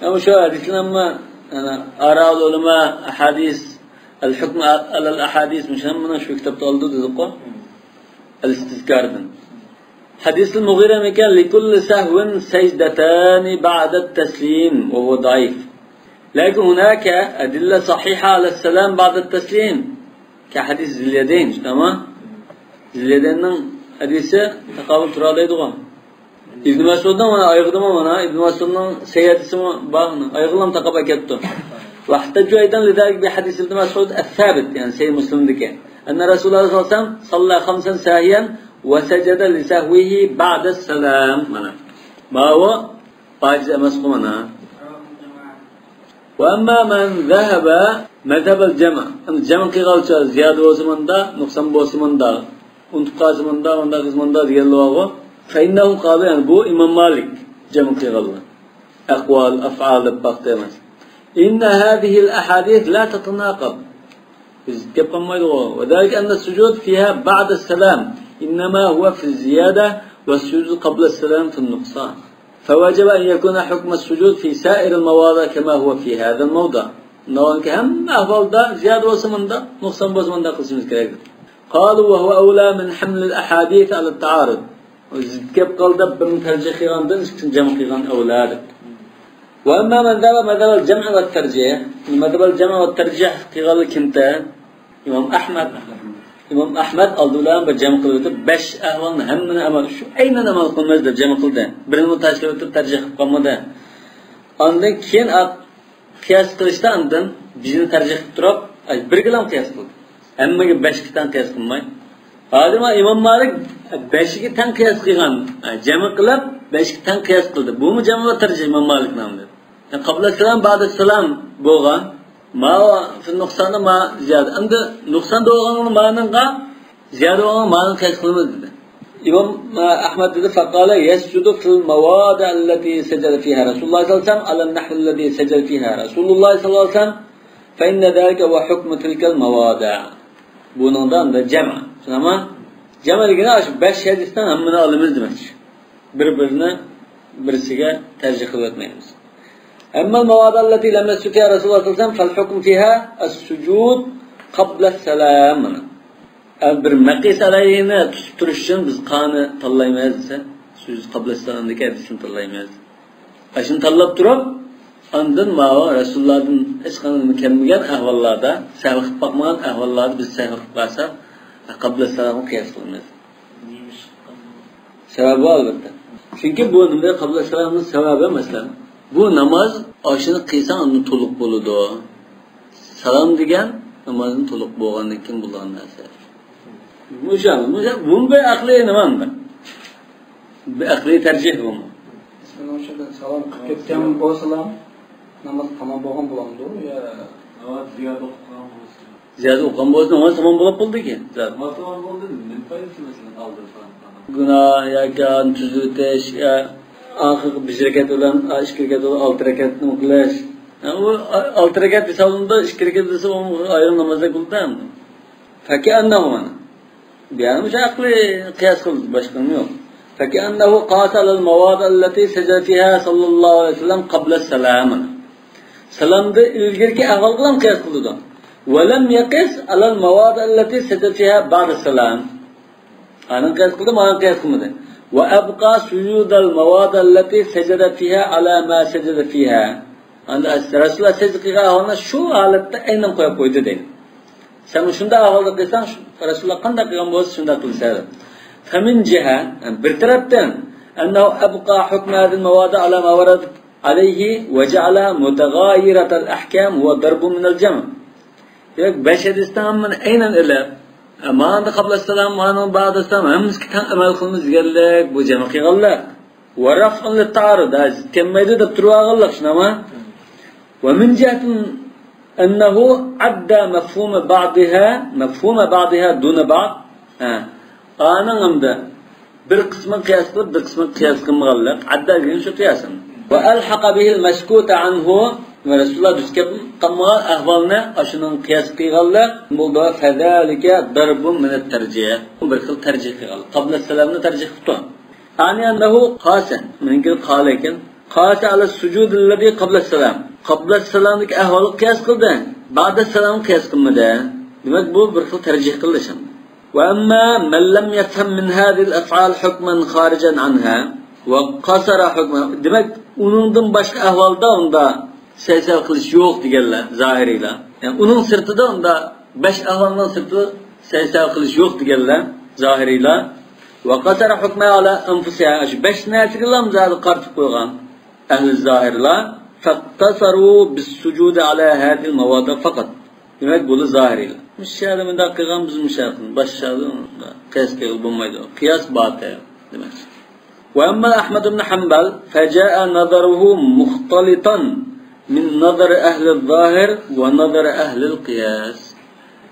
ھە، مۇشۇ ھەدىسلەرمۇ، يەنى، آراء العلماء، أحاديث، الحكم على الأحاديث، مۇشۇ ھەممىنى شۇ كىتابتا ئالدى دېدۇققۇ. الاستذكاردىن. حديث المغيرة مىكان: لكل سهو سجدتان بعد التسليم، وهو ضعيف. لكن هناك أدلة صحيحة على السلام بعد التسليم، كحديث ذي اليدين، شۇنداقمۇ؟ زىليەدەيننىڭ ھەدىسى تاقابىل تۇرالايدىغۇ. ئىبن مەسئۇدنىڭ مانا ئايىغىدىمۇ، مانا ئىبن مەسئۇدنىڭ سەھىھ ھەدىسىمۇ بار، ئايىغىنىمۇ تاقاپ ئەكەپتۇ. واحتجوا أيضا لذلك بحديث ابن مسعود الثابت، يەنى سەھىھ مۇسلىمدىكى، أن رسول الله صلى الله عليه وسلم صلى خمسا ساهيا وسجد لسهوه بعد السلام. مانا ماۋۇ ئاجىز ئەمەسقۇ مانا. وأما من ذهب مذهب الجمع، يەنى جەم قىلغانلار، زىيادە بولسا مۇندا، نۇقسان بولسا مۇندا، ئۇنتۇپ قالسا مۇندا، مۇنداق قىلسا مۇندا دېگەنلەر بارغۇ. فإنهم قالوا، يەنى بۇ ئىمام مالىك جەم قىلغانلار. ئەقۋال، ئەفئال دەپ باقتى ئەمەس. إن هذه الأحاديث لا تتناقض. بىز گەپ قىلمايدىغۇ. وذلك أن السجود فيها بعد السلام إنما هو في الزيادة، والسجود قبل السلام في النقصان. فوجب أن يكون حكم السجود في سائر المواضع كما هو في هذا الموضع. شۇنداق ھەممە ئەھۋالدا زىيادە بولسا مۇنداق، نۇقسان بولسا مۇنداق قىلىشىمىز كېرەك. قالوا وهو أولى من حمل الأحاديث على التعارض. زىت گەپ قىلدى دەپ بىرنى تەرجىھ قىلغاندىن ئىككىسىنى جەم قىلغان ئەۋلا دەپ. وأما من ذهب مذهب الجمع والترجيح، مەزھەبەل جەم ۋە تەرجىھ قىلغانلار كىمدە؟ ئىمام ئەھمەد. ئىمام ئەھمەد ئالدى بىلەن بىر جەم قىلىپ ئۆتۈپ، بەش ئەھۋالنى ھەممىنى ئەمەل، شۇ ئەينەن ئەمەل قىلىمىز دەپ جەم قىلدى. بىرىنى تاشلاپ ئۆتۈپ تەرجىھ قىلىپ قالمىدى. ئاندىن كېيىن قىياس قىلىشتا ئاندىن بىرنى تەرجىھ قىلىپ تۇرۇپ، ئاي، بىرگىلا قىياس قىلدى. ھەممىگە بەشكە تەڭ قىياس قىلماي. ھازىر مانا ئىمام مالىك بەشىگە تەڭ قىياس قىلغان، ئاي، جەم قىلىپ، بەشكە تەڭ قىياس قىلدى. بۇمۇ جەم ۋە تەرجىھ ئىمام مالىكنىڭ دېدى. قابلەسسالام، بەئدەسسالام بولغان. ما فىل نۇقسانى ما زىيادە. ئەمدى نۇقسان بولغاننى مانىڭغا، زىيادە بولغاننى مانىڭغا قىياس قىلىمىز دېدى. ئىمام ئەھمەد دېدى، فقال يسجد في المواضع التي سجد فيها رسول الله صلى الله عليه وسلم على النحو الذي سجد فيها رسول الله صلى الله عليه وسلم، فإن ذلك هو حكم تلك المواضع. بۇنىڭدا ئەمدى جەم. شۇنداقمۇ؟ جەم دېگىنى ئاشۇ بەش ھەدىستىن ھەممىنى ئالىمىز دېمەكچى. بىر-بىرىنى بىرسىگە تەرجىھ قىلىپ ئۆتمەيمىز. أما المواضع التي لم يسجد فيها رسول الله صلى الله عليه وسلم فالحكم فيها السجود قبل السلام. بىر مەقىس ئەلەيھىنى تۇتۇپ تۇرۇش ئۈچۈن بىز قانى تاللايمىز دېسە، سۈجۈد قابلەسسالامدىكى ھەدىسنى تاللايمىز. ئاشۇنى تاللاپ تۇرۇپ، ئاندىن ماۋۇ رەسۇلۇللادىن ھېچقانداق كەلمىگەن ئەھۋاللاردا، سەھۋ قىلىپ باقمىغان ئەھۋاللاردا بىز سەھۋ قىلىپ قالساق، قابلەسسالامغا قىياس قىلىمىز. سەۋەبى بار، ئەلۋەتتە. چۈنكى بۇ نېمە، قابلەسسالامنىڭ سەۋەبى، مەسىلەن، بۇ ناماز، ئاشۇنى قىلساڭ ئاندىن تولۇق بولىدۇ. سالام دېگەن نامازنى تولۇق بولغاندىن كېيىن بولىدىغان نەرسە. مۇشۇ، مۇشۇ، بۇمۇ بىر ئەقلىي نېمە ئەمدى؟ بىر ئەقلىي تەرجىھ بۇمۇ. مەسىلەن، ئاشۇ سالام قىلىپ كەتكەن بولسىلا، ناماز تامام بولغان بولامدۇ؟ يا ناماز زىيادە ئوقۇغان بولسا. زىيادە ئوقۇغان بولسا، ناماز تامام بولۇپ بولدىكى. زىيادە. ناماز تامام بولدى، نېمە پايدىسى مەسىلەن ئالدىن سالام قىلغان؟ گۇناھ ياكى ئۇنى تۈزىتىش، يا ئاخىرقى بىر رەكەت بىلەن، ئىككى رەكەت بىلەن ئالتە رەكەتنى قىلىش. يا ئۇ ئالتە رەكەت ھېسابلىنىدۇ، ئىككى رەكەت دېسە، ئۇ ئايرىم نامازدەك بولىدۇ ئەمدى. فكأنه، مانا. بۇ يەنە مۇشۇ ئەقلىي قىياس قىلدى، باشقا نېمە يوق. فكأنه قاس على المواضع التي سجد فيها صلى الله عليه وسلم قبل السلام. سالامدىن ئىلگىرىكى ئەھۋالغىلا قىياس قىلىدۇ. ولم يقس على المواضع التي سجد فيها بعد السلام. ئانىڭ قىياس قىلدى، ماڭا قىياس قىلمىدى. وأبقى سجود المواضع التي سجد فيها على ما سجد فيها. ئەمدى رەسۇلۇللا سەجدە قىلغان ئەھۋالنى شۇ ھالەتتە ئەينەن قويۇپ قويدى دەيدۇ. سەن شۇنداق ئەھۋالدا قىلساڭ، شۇ رەسۇلۇللا قانداق قىلغان بولسا شۇنداق قىلىسەن. فمن جهة، بىر تەرەپتىن، أنه أبقى حكم هذه المواضع على ما ورد عليه وجعل متغايرة الأحكام هو ضرب من الجمع. دېمەك، بەش ھەدىستىن ھەممىنى ئەينەن ئېلىپ، مانا قابلەسسالام، مانا بەئدەسسالام، ھەممىسىگە تەڭ ئەمەل قىلىمىز دېگەنلىك، بۇ جەمع قىلغانلىق. ورفع للتعارض، ھە، زىت كەلمەيدۇ دەپ تۇرۇۋالغانلىق، شۇنداقمۇ؟ ومن جهة أنه عد مفهوم بعضها، مفهوم بعضها دون بعض. ھە. ئانىڭ ئەمدى بىر قىسمىنى قىياس قىلىپ، بىر قىسمىنى قىياس قىلمىغانلىق. عد دېگەن شۇ قىياسىڭ. وألحق به المسكوت عنه، ۋە رەسۇلۇللا دۇچ كەپ قالمىغان ئەھۋالنى ئاشۇنىڭ قىياس قىلغانلىق بولدى. فذلك ضرب من الترجيح. بىر خىل تەرجىھ قىلغانلىق. قابلەسسالامنى تەرجىھ قىپتۇ. يعني أنه قاس، مېنىڭكى قال ئىكەن. قاس على السجود الذي قبل السلام. قابلەسسالامدىكى ئەھۋالغا قىياس قىلدى. بەئدەسسالامغا قىياس قىلمىدى. دېمەك، بۇ بىر خىل تەرجىھ قىلىش. وأما من لم يفهم من هذه الأفعال حكما خارجا عنها وقصر حكمه. دېمەك، ئۇنىڭدىن باشقا ئەھۋالدا ئۇندا سەي-سەۋ قىلىش يوق دېگەنلەر زاھىرىيلار. يەنى ئۇنىڭ سىرتىدا ئۇندا بەش ئەھۋالنىڭ سىرتىدا سەي-سەۋ قىلىش يوق دېگەنلەر زاھىرىيلار. وقصر حكمها على أنفسها. شۇ بەش نەرسىگىلا زادى قارىتىپ قويغان ئەھلى زاھىرلار. فاقتصروا بالسجود على هذه المواضع فقط. دېمەك، بۇلار زاھىرىيلار. مۇشۇ يەردە مۇنداق قىلغان، بىز مۇشۇ يەردە قىلىمىز. باشقا يەردە قىياس قىلغىلى بولمايدۇ. قىياس باتىل دېمەك. وأما أحمد بن حنبل فجاء نظره مختلطا من نظر أهل الظاهر ونظر أهل القياس.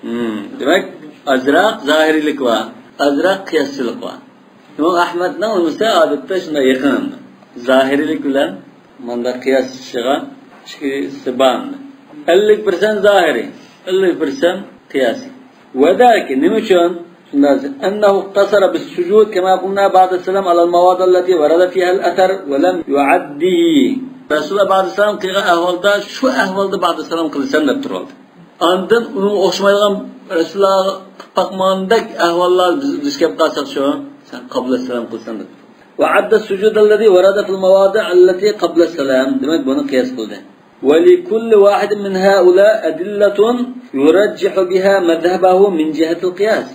ھىم، دېمەك، ئازراق زاھىرىيلىك بار، ئازراق قىياسچىلىق بار. ئىمام ئەھمەدنىڭ نېمىسى ئادەتتە شۇنداق يېقىن. زاھىرىيلىك بىلەن مۇنداق قىياسچىلىقى ئىككىسى بار. ئەللىك پىرسەنت زاھىرىي، ئەللىك پىرسەنت قىياسىي. وذلك، نېمە ئۈچۈن؟ شۇنداق، أنه اقتصر بالسجود كما قلنا بعد السلام على المواضع التي ورد فيها الأثر ولم يعده. رەسۇلۇللا بەئدەسسالام قىلغان ئەھۋالدا، شۇ ئەھۋالدا بەئدەسسالام قىلىسەن دەپ تۇرۇۋالدى. ئاندىن ئۇنىڭغا ئوخشىمايدىغان، رەسۇلۇللاغا قىلىپ باقمىغاندەك ئەھۋاللار بىز دۇچ كەپ قالساق شۇ، سەن قابلەسسالام قىلىسەن دەپ. وعد السجود الذي ورد في المواضع التي قبل السلام. دېمەك، بۇنى قىياس قىلدى. ولكل واحد من هؤلاء أدلة يرجح بها مذهبه من جهة القياس.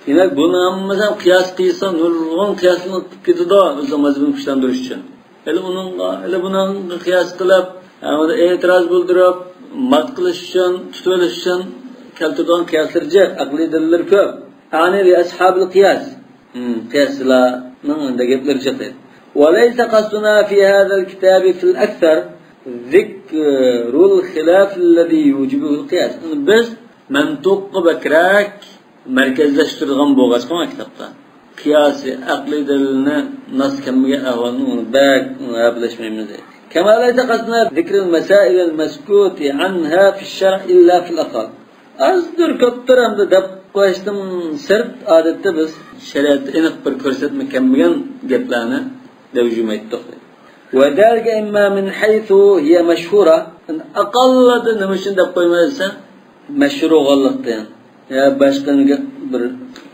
دېمەك، بۇنى ھەممىسى قىياس قىلسا، نۇرغۇن قىياسلار كېتىدۇ، ئۆزىنىڭ مەزھىپىنى كۈچلەندۈرۈش ئۈچۈن. ھېلى ئۇنىڭغا، ھېلى بۇنىڭغا قىياس قىلىپ، ھە، ئۇندا ئېتىراز بىلدۈرۈپ، مات قىلىش ئۈچۈن، تۇتۇۋېلىش ئۈچۈن كەلتۈرىدىغان قىياسلىرى جىق، ئەقلىي دەلىللىرى كۆپ. يعني لأصحاب القياس. ھىم، قىياسچىلارنىڭ ئەمدى گەپلىرى جىق دەيدۇ. وليس قصدنا في هذا الكتاب في الأكثر ذكر الخلاف الذي يوجبه القياس. بىز مەنتۇققا بەكرەك مەركەزلەشتۈرىدىغان بولغاچقا، مانا كىتابتا قىياسىي ئەقلىي دەلىلنى ناس كەلمىگەن ئەھۋالنى ئۇنى بەك ئۇنى ھەپىلەشمەيمىز دەيدۇ. كما ليس قصدنا ذكر المسائل المسكوت عنها في الشرع إلا في الأقل. ئازدۇر كۆپتۇر ئەمدى دەپ قويۇشتىن سىرت، ئادەتتە بىز شەرىئەتتە ئېنىق بىر كۆرسەتمە كەلمىگەن گەپلەرنى دەۋجۈمەيتتۇق. وذلك إما من حيث هي مشهورة. ئەقەللىدە نېمە ئۈچۈن دەپ قويمايسەن؟ مەشھۇر بولغانلىقتىن، يا باشقا بىر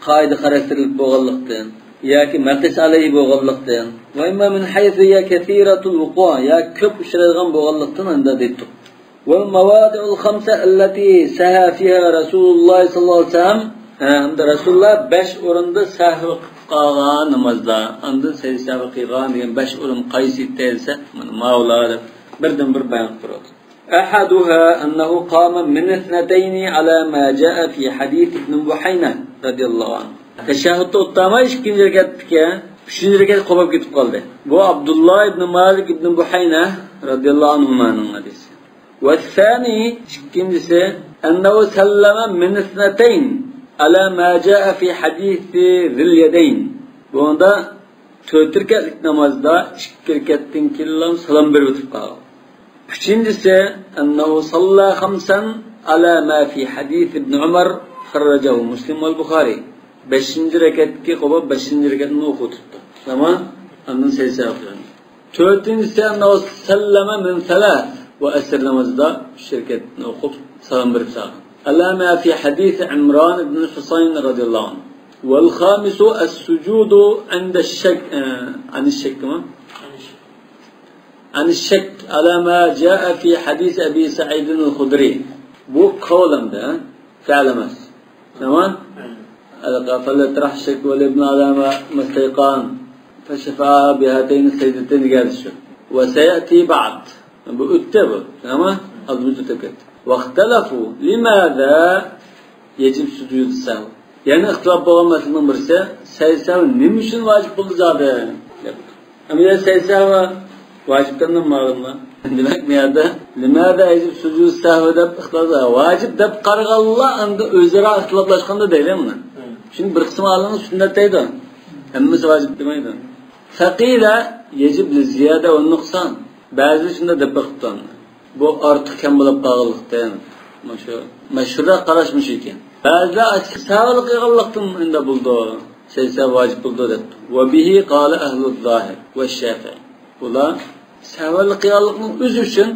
قائىدە خاراكتېرلىك بولغانلىقتىن، ياكى مەقىس ئەلەيھى بولغانلىقتىن. وإما من حيث هي كثيرة الوقوع، يا كۆپ ئۇچرايدىغان بولغانلىقتىن ئەمدى دەيتتۇق. والمواضع الخمسة التي سهى فيها رسول الله صلى الله عليه وسلم. ھە، ئەمدى رەسۇلۇللا بەش ئورۇندا سەھۋ قىلىپ قالغان نامازدا، ئاندىن سەجدە سەھۋ قىلغان دېگەن بەش ئورۇن قايسى دېسە، مانا ماۋۇلار دەپ بىردىن بىر بايان قىلىپ تۇرۇۋاتىدۇ. أحدها أنه قام من اثنتين على ما جاء في حديث ابن بحينة رضي الله عنه. تەشەھھۇدتا ئولتۇرماي ئىككىنچى رەكەتتىكى، ئۈچىنچى رەكەتكە قوپۇپ كېتىپ قالدى. بۇ ئابدۇللا ئىبن مالىك ئىبن بۇھەينە رەزىياللاھۇ ئەنھۇمانىڭ ھەدىسى. والثاني، ئىككىنچىسى، أنه سلم من اثنتين على ما جاء في حديث ذي اليدين. بۇنىڭدا تۆت رەكەتلىك نامازدا ئىككى رەكەتتىن كېيىنلا سالام بېرىپ ئۆتۈپ قالغان. ئۈچىنچىسى، أنه صلى خمسا على ما في حديث ابن عمر، خرجه مسلم والبخاري. بەشىنچى رەكەتكە قوپۇپ، بەشىنچى رەكەتنى ئوقۇۋېتىپتۇ. تامام. ئاندىن سەجدە سەھۋ قىلغان. تۆتىنچىسى، أنه سلم من ثلاث بۇ ئەسىر نامازىدا ئۈچ رەكەتنى ئوقۇپ سالام بېرىپ سالغان. على ما في حديث عمران بن الحصين رضي الله عنه. والخامس السجود عند الشك، ئە، عن الشك ما؟ عن الشك على ما جاء في حديث أبي سعيد الخدري. بۇ قول ئەمدى، ھە؟ فعل ئەمەس. تامام؟ فليطرح الشك والابن على ما استيقن فشفع بهاتين السجدتين دېگەن شۇ. وسيأتي بعد. بۇ ئۆتتى بۇ. تامام؟ ئالدىمىز ئۆتۈپ كەتتى. واختلفوا لماذا يجب سجود السهو. يەنە ئىختىلاپ بولغان مەسىلىنىڭ بىرسى، سەجدە سەھۋ نېمە ئۈچۈن ۋاجىپ بولدى زادى؟ دەپ. ئەمدى سەجدە سەھۋ ۋاجىپتىن مەلۇممۇ؟ دېمەك، بۇ يەردە لىمادا يەجىب سۇجۇد سەھۋ دەپ ئىختىلاپ، ۋاجىپ دەپ قارىغانلار ئەمدى ئۆزئارا ئىختىلاپلاشقاندا دەيلى مۇنى. چۈنكى بىر قىسىم ئالىملار سۈننەت دەيدۇ. ھەممىسى ۋاجىپ دېمەيدۇ. فقيل يجب للزيادة والنقصان. بەزىلەر شۇنداق دەپ بېقىپتۇ. بۇ ئارتۇق كەم بولۇپ قالغانلىقتىن. مۇشۇ مەشھۇرراق قاراش مۇشۇ ئىكەن. بەزىلەر ئاشۇ سەھۋلىق قىلغانلىقتىن ئەمدى بولىدۇ. سەجدە سەھۋ ۋاجىپ بولىدۇ دەپتۇ. وبه قال أهل الظاهر والشافعي. بۇلار سەھۋلىق قىلغانلىقنىڭ ئۆزى ئۈچۈن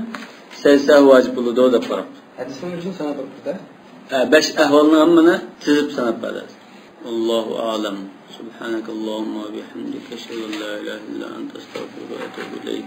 سەجدە سەھۋ ۋاجىپ بولىدۇ دەپ قاراپتۇ. ھەدىسنىڭ ئۆزىنى ساناپ بېرىپتۇ-دە. ھە، بەش ئەھۋالنىڭ ھەممىنى تىزىپ ساناپ بەردى. والله أعلم. سبحانك اللهم وبحمدك، أشهد أن لا إله إلا أنت، أستغفرك وأتوب إليك.